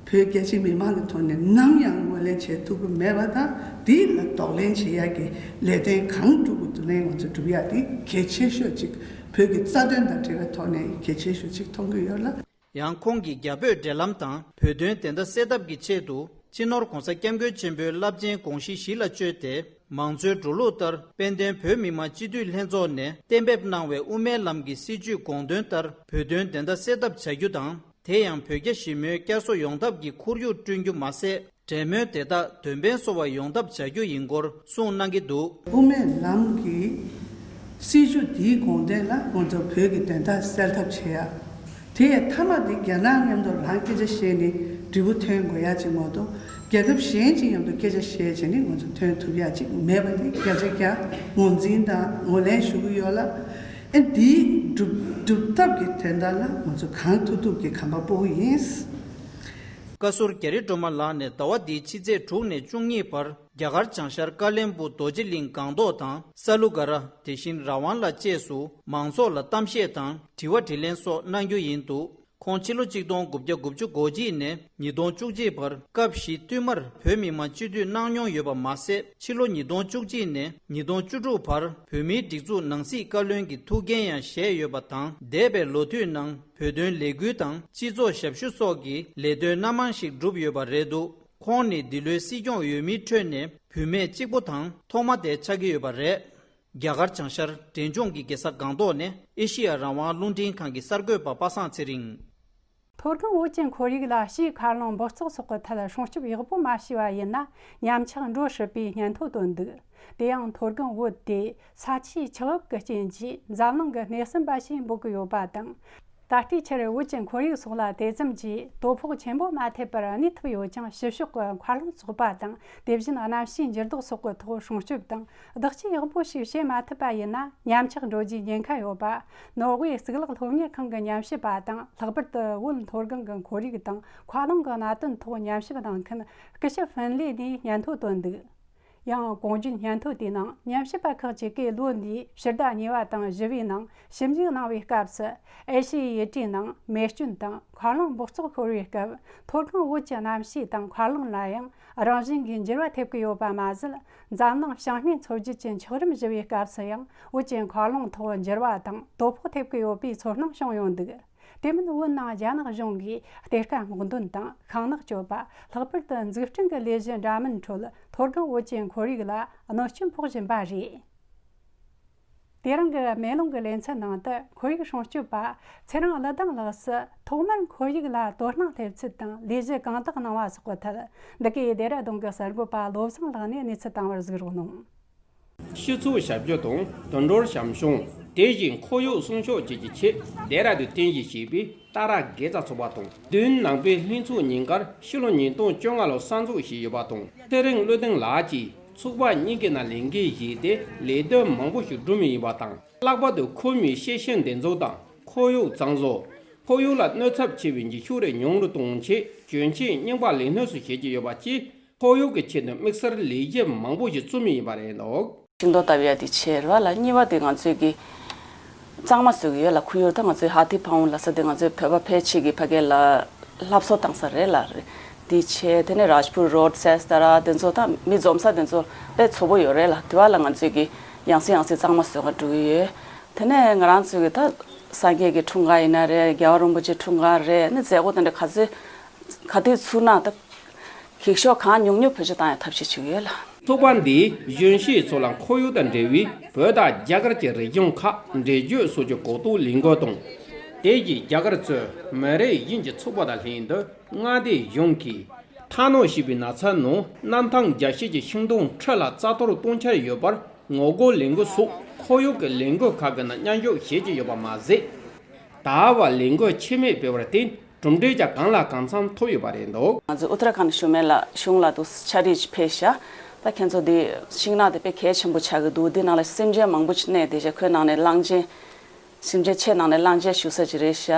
བོད་རྒྱ་ཆེ་མི་མང་གི་ཐོག་ནས་ནམ་ཡང་ངོས་ལེན་བྱེད་ཐུབ་ཀྱི་མེད་པ་དང་། འདི་ལ་གདོང་ལེན་བྱེད་ཡག་གི་ལས་དོན་གང་སྒྲུབ་དགོས་དེ་ནས་ང་ཚོ་སྒྲུབ་ཡག་དེ་གལ་ཆེ་ཤོས་ཅིག་བོད་ཀྱི་རྩ་དོན་དང་འབྲེལ་བའི་ཐོག་ནས་གལ་ཆེ་ཤོས་ཅིག་མཐོང་གི་ཡོད་ལ། ཡང་ཁོང་གིས་རྒྱ་བོད་འབྲེལ་ལམ་དང་བོད་དོན་བདེན་མཐའ་གསལ་ཐབས་ཀྱི་ཆེད་དུ་སྤྱི་ནོར་༸གོང་ས་༸སྐྱབས་མགོན་ཆེན་པོའི་རླབས་ཆེན་དགོངས་གཞི་གཞི་ལ་བཅོལ་ཏེ། མང་གཙོའི་འགྲོ་ལུགས་ལྟར་དཔལ་ལྡན་བོད་མི་མང་སྤྱི་འཐུས་ལྷན་ཚོགས་ནས་གཏན་འབེབས་གནང་བའི་དབུ་མའི་ལམ་གྱི་སྲིད་བྱུས་དགོངས་དོན་ལྟར་བོད་དོན་བདེན་མཐའ་གསལ་ཐབས་བྱ་རྒྱུ་དང་། དེ་ཡང་བོད་རྒྱ་ཞི་མོལ་བསྐྱར་གསོ་ཡོང་ཐབས་ཀྱི་ཁོར་ཡུག་བསྐྲུན་རྒྱུ་མ་ཟད། འབྲེལ་མོལ་དེ་དག་དོན་ཕན་གསོ་བ་ཡོང་ཐབས་བྱ་རྒྱུ་ཡིན་སྐོར་གསུངས་གནང་གི་འདུག་དབུ་མའི་ལམ་གྱི་སྲིད་བྱུས་འདིའི་དགོངས་དོན་ལ་ང་ཚོ་བོད་ཀྱི་བདེན་མཐའ་གསལ་ཐབས་བྱེད་ཡ། དེ་ཡང་མཐའ་མ་དེ་རྒྱ་ནག་མཉམ་དུ་རང་སྐད་ཆ་བཤད་ནས་འབྲས་བུ་ཐོན་དགོས་ཡ་ཅིག་མ་གཏོགས། རྒྱལ་ཁབ་གཞན་གྱི་མཉམ་དུ་སྐད་ཆ་བཤད་བྱས་ནས་ང་ཚོ་ཐོན་ཐུབ་ཡག་ཅིག་མེད་པ་དེ་བརྒྱ་ཆ་བརྒྱ་ངོས་འཛིན་དང་ངོས་ལེན་ཞུ་གི་ཡོད་ལ། ཨེ་འདིའི་སྒྲུབ་སྒྲུབ་ཐབས་ཀྱི་དོན་དག་ལ་ང་ཚོ་གང་ཐུབ་ཐུབ་ཀྱིས་གོམ་པ་སྤོ་གི་ཡིན། བཀའ་ཟུར་རྒྱ་རི་སྒྲོལ་མ་ལགས་ནས་ཟླ་བ་འདིའི་ཕྱི་ཚེས་དྲུག་ནས་བཅུ་གཉིས་བར་རྒྱ་གར་བྱང་ཤར་ཀ་ལོན་སྦུག་རྡོ་རྗེ་གླིང་སྒང་ཏོག་དང་ས་ལུ་ག་ར། དེ་བཞིན་ར་ཝང་ལ་བཅས་སུ་མང་ཚོགས་ལ་གཏམ་བཤད་དང་དྲི་བ་དྲིས་ལན་སོགས་གནང་རྒྱུ་ཡིན་འདུག་ཁོང་ཕྱི་ལོ་གཅིག་སྟོང་དགུ་བརྒྱ་དགུ་བཅུ་གོ་གཅིག་ནས་ཉིས་སྟོང་བཅུ་གཅིག་བར་སྐབས་བཞི་བསྟུད་མར་བོད་མི་མང་སྤྱི་འཐུས་གནང་མྱོང་ཡོད་པ་མ་ཟད། ཕྱི་ལོ་ཉིས་སྟོང་བཅུ་གཅིག་ནས་ཉིས་སྟོང་བཅུ་དྲུག་བར་བོད་མིའི་སྒྲིག་འཛུགས་ནང་སྲིད་བཀའ་བློན་གྱི་ཐུགས་འགན་ཡང་བཞེས་ཡོད་པ་དང་། འདས་པའི་ལོ་དུས་ནང་བོད་དོན་ལས་འགུལ་དང་སྤྱི་ཚོགས་ཞབས་ཞུ་སོགས་ཀྱི་ལས་དོན་སྣ་མང་ཞིག་བསྒྲུབས་ཡོད་པ་རེད་འདུག་ཁོང་ནི་འདི་ལོའི་སྲིད་སྐྱོང་འོས་མིའི་ཁྲོད་ནས་བུད་མེད་གཅིག་པོ་དང་ཐོག་མ་དེ་ཆགས་ཀྱི་ཡོད་པ་རེད། རྒྱ་གར་བྱང་ཤར་འབྲས་ལྗོངས་ཀྱི་རྒྱལ་ས་སྒང་ཏོག་ནས་ཨེ་ཤེ་ཡ་རང་དབང་རླུང་འཕྲིན་ཁང་གི་གསར་འགོད་པ་པ་སངས་ཚེ་རིང་། མཐོ་སྒང་བོད་ཀྱི་ཁོར་ཡུག་ལ་ཕྱིའི་མཁའ་རླུང་འབག་བཙོག་སོགས་ཀྱི་ཐད་སྲུང་སྐྱོབ་ཡག་པོ་མ་བྱས་པ་ཡིན་ན་ཉམས་ཆག་འགྲོ་སྲིད་པའི་སྙན་ཐོ་བཏོན་འདུག་དེ་ཡང་མཐོ་སྒང་བོད་དེ་ས་ཆའི་ཆགས་བབ་ཀྱི་རྐྱེན་གྱིས་འཛམ་གླིང་གི་སྣེ་གསུམ་པ་ཞིག་འབོད་ཀྱི་ཡོད་པ་དང་། ད་ལྟའི་ཆར་བོད་ཀྱི་ཁོར་ཡུག་སོགས་ལ་དེ་ཙམ་གྱིས་དོ་ཕོག་ཆེན་པོ་མ་ཐེབས་པར་གནས་ཐུབ་ཡོད་ཀྱང་། ཕྱི་ཕྱོགས་ཀྱི་མཁའ་རླུང་བཙོག་པ་དང་། དེ་བཞིན་གནམ་གཤིས་འགྱུར་ལྡོག་སོགས་ཀྱི་ཐོག་སྲུང་སྐྱོབ་དང་བདག་གཅེས་ཡག་པོ་ཞིག་བྱེད་མ་ཐུབ་པ་ཡིན་ན་ཉམས་ཆག་འགྲོ་རྒྱུའི་ཉེན་ཁ་ཡོད་པ། ནོར་ཝེ་གཙུག་ལག་སློབ་གཉེར་ཁང་གི་ཉམས་ཞིབ་པ་དང་། ལྷག་པར་དུ་བོད་མཐོ་སྒང་གི་ཁོར་ཡུག་དང་མཁའ་རླུང་གི་གནད་དོན་ཐོག་ཉམས་ཞིབ་གནང་མཁན་སྐུ་ཞབས་ཧྥིན་ལེ་ནས་སྙན་ཐོ་བཏོན་འདུག་ཡང་གོང་བརྗོད་སྙན་ཐོ་དེའི་ནང་ཉམས་ཞིབ་པ་ཁག་ཅིག་གིས་ལོ་འདིའི་ཕྱི་ཟླ་གཉིས་པ་དང་བཞི་པའི་ནང་ཞིབ་འཇུག་གནང་བའི་སྐབས་སུ། ཨེ་ཤི་ཡའི་ཡུལ་གྲུའི་ནང་མེ་སྐྱོན་དང་མཁའ་རླུང་འབག་བཙོག་ཤོར་བའི་སྐབས། མཐོ་སྒང་བོད་ཀྱི་གནམ་གཤིས་དང་མཁའ་རླུང་ལ་ཡང་རང་བཞིན་གྱིས་འགྱུར་བ་ཐེབས་ཀྱི་ཡོད་པ་མ་ཟད། འཛམ་གླིང་བྱང་སྣེའི་མཚོ་རྒྱུད་ཀྱི་འཁྱགས་རོམ་བཞུ་བའི་སྐབས་སུ་ཡང་བོད་ཀྱི་མཁའ་རླུང་ཐོག་འགྱུར་བ་དང་དོ་ཕོག་ཐེབས་ཀྱི་ཡོད་པའི་ཚོར་སྣང་བྱུང་ཡོད་འདུག་དེ་མིན་བོད་ནང་རྒྱ་ནག་གཞུང་གིས་གཏེར་ཁ་སྔོག་འདོན་དང་ཤིང་ནགས་གཅོད་པ། ལྷག་པར་དུ་འཛུགས་སྐྲུན་གྱི་ལས་གཞི་འདྲ་མིན་ཁྲོད་མཐོ་སྒང་བོད་ཀྱི་ཁོར་ཡུག་ལ་གནོད་སྐྱོན་ཕོག་བཞིན་པ་རེད། དེ་རིང་གི་མེ་ལོང་གི་ལེ་ཚན་ནང་དུ་ཁོར་ཡུག་སྲུང་སྐྱོབ་པ་ཚེ་རིང་གླུ་དྭངས་ལགས་སུ་ཐོག་མར་ཁོར་ཡུག་ལ་དོ་སྣང་སླེབས་ཚུལ་དང་ལས་གཞི་གང་དག་གནང་བ་སོགས་ཀྱི་ཐད། འདི་གའི་ལྡེ་ར་ལྡུན་གྱི་གསར་འགོད་པ་བློ་བཟང་ལགས་ནས་གནས་ཚུལ་བཏང་བར་གཟིགས་རོགས་གནང་། སྤྱི་ཚོགས་ཞབས་ཞུ་དང་དུད་འགྲོར་བྱམས་སྐྱོང་། དེ་བཞིན་ཁོར་ཡུག་སྲུང་སྐྱོབ་བཅས་ཀྱི་ཆེད་ལྡེ་ར་ལྡུན་རྟེན་གཞི་བྱས་པའི་ཏཱ་ར་དགེ་རྩ་ཚོགས་པ་དང་། མདུན་ནང་པའི་ལྷན་ཚོགས་ཉིན་དཀར་ཕྱི་ལོ་ཉིས་སྟོང་བཅོ་ལྔ་ལོར་གསར་འཛུགས་བྱས་ཡོད་པ་དང་། ཚེ་རིང་བློ་ལྡན་ལགས་ཀྱིས་ཚོགས་པ་གཉིས་ཀྱི་ནང་ལས་འགུལ་བཞེས་ཏེ་ལས་དོན་མང་པོ་ཞིག་བསྒྲུབས་མུས་ཡིན་པ་དང་། ལྷག་པར་དུ་ཁོ་མོས་ཤེས་བྱའི་འདེབས་འཛུགས་དང་ཁོར་ཡུག་གཙང་བཟོ། ཁོར་ཡུག་ལ་གནོད་ཚབས་ཆེ་བའི་འགྱིག་ཤུགས་རིགས་ཉུང་རུ་གཏོང་ཆེད་གྱོན་ཆས་རྙིང་པ་ལས་སྣོན་སོགས་བྱེད་ཀྱི་ཡོད་པ་བཅས། ཁོར་ཡུག་གི་ཆེད་དུ་དམིགས་བསལ་ལས་གཞི་མང་པོ་ཞིག་བཙུགས་མུས་ཡིན་པ་རེད་འདུག་ཤིང་སྡོང་བཏབ་ཡ་དེ་བྱས་རེད་བ་ལ། གཉིས་པ་དེ་ང་ཚོས་ཀྱི་གཙང་མ་བཟོ་གི་ཡོད་ལ། ཁོར་ཡུག་ད་ང་ཚོའི་ཧ་ཐི་ཕ་ཝུན་ལ་ས་དེ་ང་ཚོའི་བོད་པ་ཕལ་ཆེར་གྱི་ཕ་གི་ལ་སློབ་གསོ་བཏང་ས་རེད་ལ། རེད་དེ་བྱས། དེ་ནས་རཱཇ་པུར་རོཌ་ཟེར་ས་དེ་ར་དེ་ཚོ་ད་མི་འཛོམས་ས་དེ་ཚོ་དཔེ་བཙོག་པོ་ཡོད་རེད་ལ། དེ་བ་ལ་ང་ཚོས་ཀྱི་ཡང་སེ་ཡང་སེ་གཙང་མ་བཟོ་ག་འགྲོ་གི་ཡོད། དེ་ནས་ང་རང་ཚོས་ཀྱི་ད་སངས་རྒྱས་ཀྱི་འཁྲུངས་སྐར་ཡིན་ན་རེད། རྒྱལ་བ་རིན་པོ་ཆེ་འཁྲུངས་སྐར་རེད། ནི་མཛད་སྒོ་དེ་འདྲ་ག་ཚོད་ག་དུས་ཚུགས་ན་ད་གེགས་ཤོག་གང་ཉུང་ཉུང་བེད་སྤྱོད་བཏང་ཡ་ཐབས་ཤེས་བྱེད་ཀྱི་ཡོད་ལ། ཚོགས་པ་འདིས་གཞོན་སྐྱེས་ཚོ་ལ་ཁོར་ཡུག་དང་འབྲེལ་བའི་བོད་དང་རྒྱ་གར་གྱི་རིག་གཞུང་ཁག་འགྲེལ་བརྗོད་སོགས་ཀྱི་གོ་རྟོགས་ལས་འགུལ་དང་། དེ་བཞིན་རྒྱ་གར་གཙོས་མི་རིགས་གཞན་གྱི་ཚོགས་པ་དང་ལྷན་དུ་མངའ་སྡེ་གཞུང་གིས་ཐ་ནོག་ཞེས་པའི་ན་ཚ་ནང་གནམ་ཐང་རྒྱ་ཤེལ་གྱི་ཤིང་སྡོང་ཁྲི་ལ་རྩ་གཏོར་གཏོང་འཆར་ཡོད་པར་ངོ་རྒོལ་ལས་འགུལ་སོགས་ཁོར་ཡུག་གི་ལས་འགུལ་ཁག་གི་ནང་མཉམ་ཞུགས་བྱེད་ཀྱི་ཡོད་པ་མ་ཟད། ད་བར་ལས་འགུལ་ཆད་མེད་སྤེལ་བར་བརྟེན་གྲུབ་འབྲས་ཀྱང་གང་ལ་གང་འཚམ་ཐོབ་ཡོད་པ་རེད་འདུག་ང་ཚོས་ཨུ་ཏར་ཁཱན་གཞུང་མེད་ལ་གཞུང་ལ་དུ་ཕྱག་བྲིས་ཕེབས་ཤག་ད་ཁྱེད་ཚོ་འདི་ཤིང་ནགས་དེ་དཔེ་གལ་ཆེན་པོ་ཆགས་ཀྱི་འདུག་འདི་ནང་ལ་སེམས་ཅན་མང་པོ་ཞིག་གནས་བསྡད་ཤག་ཁོའི་ནང་ནས་གླང་ཆེན། སེམས་ཅན་ཆེ་ནང་ནས་གླང་ཆེན་བཞུགས་ས་ཅིག་རེད་ཤག་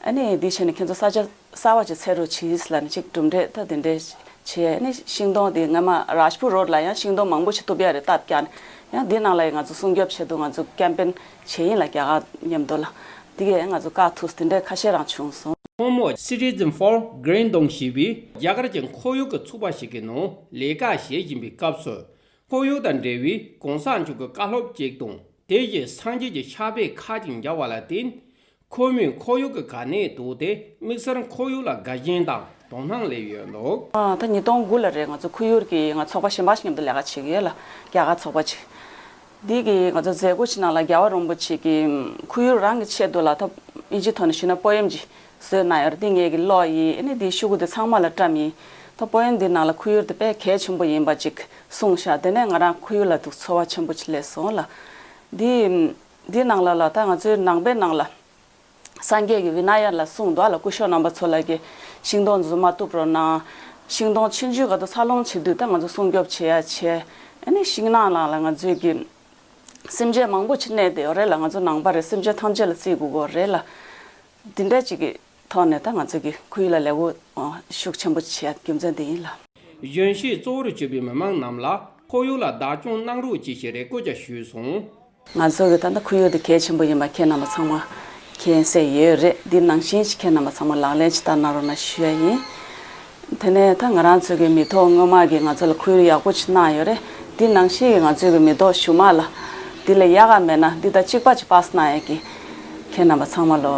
ཨ་ནི་འདི་བྱས་ནས་ཁྱེད་ཚོ་ས་ཆ་གསར་པ་ཅིག་འཚོལ་རོགས་གྱིས་ལབ་ནས་ཅིག་གྲུབ་འབྲས་ད་དེ་འདྲས་བྱས། ཨ་ནི་ཤིང་སྡོང་དེ་སྔ་མ་རཱཇ་པུར་རོཌ་ལ་ཡང་ཤིང་སྡོང་མང་པོ་ཞིག་གཏུབ་ཡ་རེད་བཏབ་ཀྱང་ཡང་འདི་ནང་ལ་ཡང་ང་ཚོ་སྲུང་སྐྱོབ་ཆེད་དུ་ང་ཚོ་ཀེམ་པེན་བྱས་ཡིན་ལ། རྒྱ་གར་མཉམ་དུ་ལ་འདི་གས་ང་ཚོ་བཀག་ཐུབ་དེ་འདྲས་ཁ་ཤས་རང་བྱུང་སོང་། ཁོང་མོ་Citizen for Green Dong ཞེས་པའི་རྒྱ་གར་གྱི་ཁོར་ཡུག་གི་ཚོགས་པ་ཞིག་གི་ནང་ལས་ཀ་བྱེད་བཞིན་པའི་སྐབས་སུ། ཁོར་ཡུག་དང་འབྲེལ་བའི་གོང་ས་མཆོག་གི་བཀའ་སློབ་ཅིག་དང་། དེ་བཞིན་སངས་རྒྱས་ཀྱི་ཕྱག་དཔེ་ཁག་ཅིག་མཇལ་བ་ལ་བརྟེན། ཁོ་མོས་ཁོར་ཡུག་གི་ག་ནས་འདུག་སྟེ་དམིགས་བསལ་ཁོར་ཡུག་ལ་དགའ་ཞེན་དང་དོ་སྣང་སླེབས་ཡོད་འདུག་ཨ། ད་ཉིས་སྟོང་དགུ་ལ་རེད། ང་ཚོ་ཁོར་ཡུག་གི་ང་ཚོགས་པ་གཞན་པ་ཞིག་མཉམ་དུ་ལས་ཀ་བྱེད་ཀྱི་ཡོད་ལ། རྒྱ་གར་ཚོགས་པ་ཅིག་འདི་གི་ང་ཚོ་མཛད་སྒོ་ཅིག་ནང་ལ་རྒྱལ་བ་རིན་པོ་ཆེ་གིས་ཁོར་ཡུག་རང་གི་ཆེད་དུ་ལ་ད་ཨིན་ཇིའི་ཐོག་ནས་ཞུས་ན་པོ་ཨེམ་ཅིག་བཟོས་གནང་ཡོད་རེད། འདི་ངེད་ཀྱི་ཀློག་ཡིན། ཨ་ནི་འདིའི་ཤོག་གུ་དེ་ཚང་མ་ལ་བཀྲམ་ཡིན། ད་པོ་ཨེམ་འདི་ནང་ལ་ཁོར་ཡུག་དེ་དཔེ་གལ་ཆེན་པོ་ཡིན་པ་ཅིག་གསུངས་ཤག་དེ་ནས་ང་རང་ཁོར་ཡུག་ལ་ཐུགས་ཚོར་བ་ཆེན་པོ་ཅིག་སླེབས་སོང་ལ། འདི་འདི་ནང་ལ་ལ་ད་ང་ཚོའི་ནང་པའི་ནང་ལ་སངས་རྒྱས་ཀྱི་བི་ན་ཡ་ལ་གསུངས་འདུག་ལ། སྐུ་ཞབས་རྣམ་པ་ཚོ་ལ་གི་ཤིང་སྡོང་རྫུན་མ་གཏུབ་རོགས་གནང་། ཤིང་སྡོང་ཆུང་ཆུང་ག་དུ་འཚར་ལོངས་བྱེད་དུས་ད་ང་ཚོ་སྲུང་སྐྱོབ་བྱེད་ཡ་བྱས། ཨ་ནི་ཤིང་ནགས་ནང་ལ་ང་ཚོས་ཀྱི་སེམས་ཅན་མང་པོ་ཅིག་གནས་བསྡད་ཡོད་རེད་ལ། ང་ཚོ་ནང་པ་རེད། སེམས་ཅན་ཐམས་ཅད་ལ་བརྩི་དགོས་ཀྱི་ཡོད་རེད་ལ། འདི་འདྲ་ཅིག་གི་ཐོག་ནས་ད་ང་ཚོ་གི་ཁོར་ཡུག་ལ་ལས་འགུལ་ཤུགས་ཆེན་པོ་བྱེད་ཡ་རྒྱུ་མཚན་དེ་ཡིན་ལ། གཞོན་སྐྱེས་གཙོ་བོར་གྱུར་པའི་མི་མང་རྣམས་ལ་ཁོར་ཡུག་ལ་བདག་སྐྱོང་གནང་རོགས་ཅེས་ཀྱི་རེ་སྐུལ་ཀྱང་ཞུས་སོང་། ང་ཚོ་གི་ད་ལྟ་ཁོར་ཡུག་དེ་གལ་ཆེན་པོ་ཡིན་པ་ཁྱེད་རྣམ་པ་ཚང་མ་མཁྱེན་གསལ་ཡོད་རེད། འདི་ནང་བཞིན་ཞིག་ཁྱེད་རྣམ་པ་ཚང་མ་ལག་ལེན་ཅིག་བསྟར་གནང་རོགས་གནང་ཞུ་ཡ་ཡིན། དེ་ནས་ད་ང་རང་ཚོ་གི་མི་ཐོག་སྔོན་མ་གི་ང་ཚོ་ལ་ཁོར་ཡུག་ཡག་པོ་ཅིག་གནང་ཡོད་རེད། འདི་ནང་བཞིན་གི་ང་ཚོ་གི་མི་ཐོག་གཞུག་མ་ལ་འདི་ལས་ཡག་ག་མེད་ན་འདི་དང་གཅིག་པ་ཅིག་པཱ་སི་གནང་ཡ་གི་ཁྱེད་རྣམ་པ་ཚང་མ་ལོ་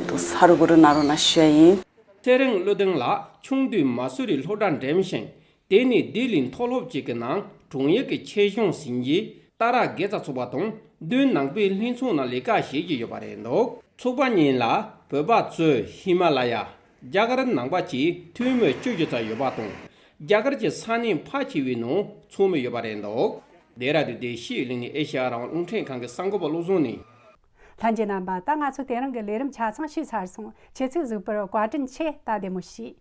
འདུག་ཧ་རུ་བུ་རུ་གནང་རོགས་གནང་ཞུ་ཡ་ཡིན། ཚེ་རིང་བློ་ལྡན་ལགས་ཆུང་དུས་མ་སུ་རི་སློབ་གྲྭ་འགྲིམས་ཤིང་། དེ་ནས་ལྡི་ལི་མཐོ་སློབ་ཅིག་གི་ནང་དྲུང་ཡིག་གི་ཆེད་སྦྱོང་ཟིན་རྗེས་ཏཱ་ར་དགེ་རྩ་ཚོགས་པ་དང་མདུན་ནང་པའི་ལྷན་ཚོགས་ནང་ལས་ཀ་བྱེད་ཀྱི་ཡོད་པ་རེད་འདུག་ཚོགས་པ་གཉིས་ལ་བོད་པ་གཙོས་ཧི་མ་ལ་ཡ། རྒྱ་གར་ནང་པ་བཅས་འཐུས་མི་བཅུ་བཞི་ཙམ་ཡོད་པ་དང་། རྒྱ་གར་གྱི་ས་གནས་ཕལ་ཆེ་བའི་ནང་ཚོགས་མི་ཡོད་པ་རེད་འདུག་ལྡེ་ར་ལྡུན་ཏེ་ཤི་ལི་ནི་ཨེ་ཤ་ཡ་རང་དབང་རླུང་འཕྲིན་ཁང་གི་གསར་འགོད་པ་བློ་བཟང་ནས། ལྷན་རྒྱས་རྣམ་པ། ད་ང་ཚོ་དེ་རིང་གི་ལས་རིམ་ཆ་ཚང་ཞུས་ཚར་སོང་། ཁྱེད་ཚོས་གཟིགས་པར་བཀའ་དྲིན་ཆེ། ད་བདེ་མོ་བྱོས།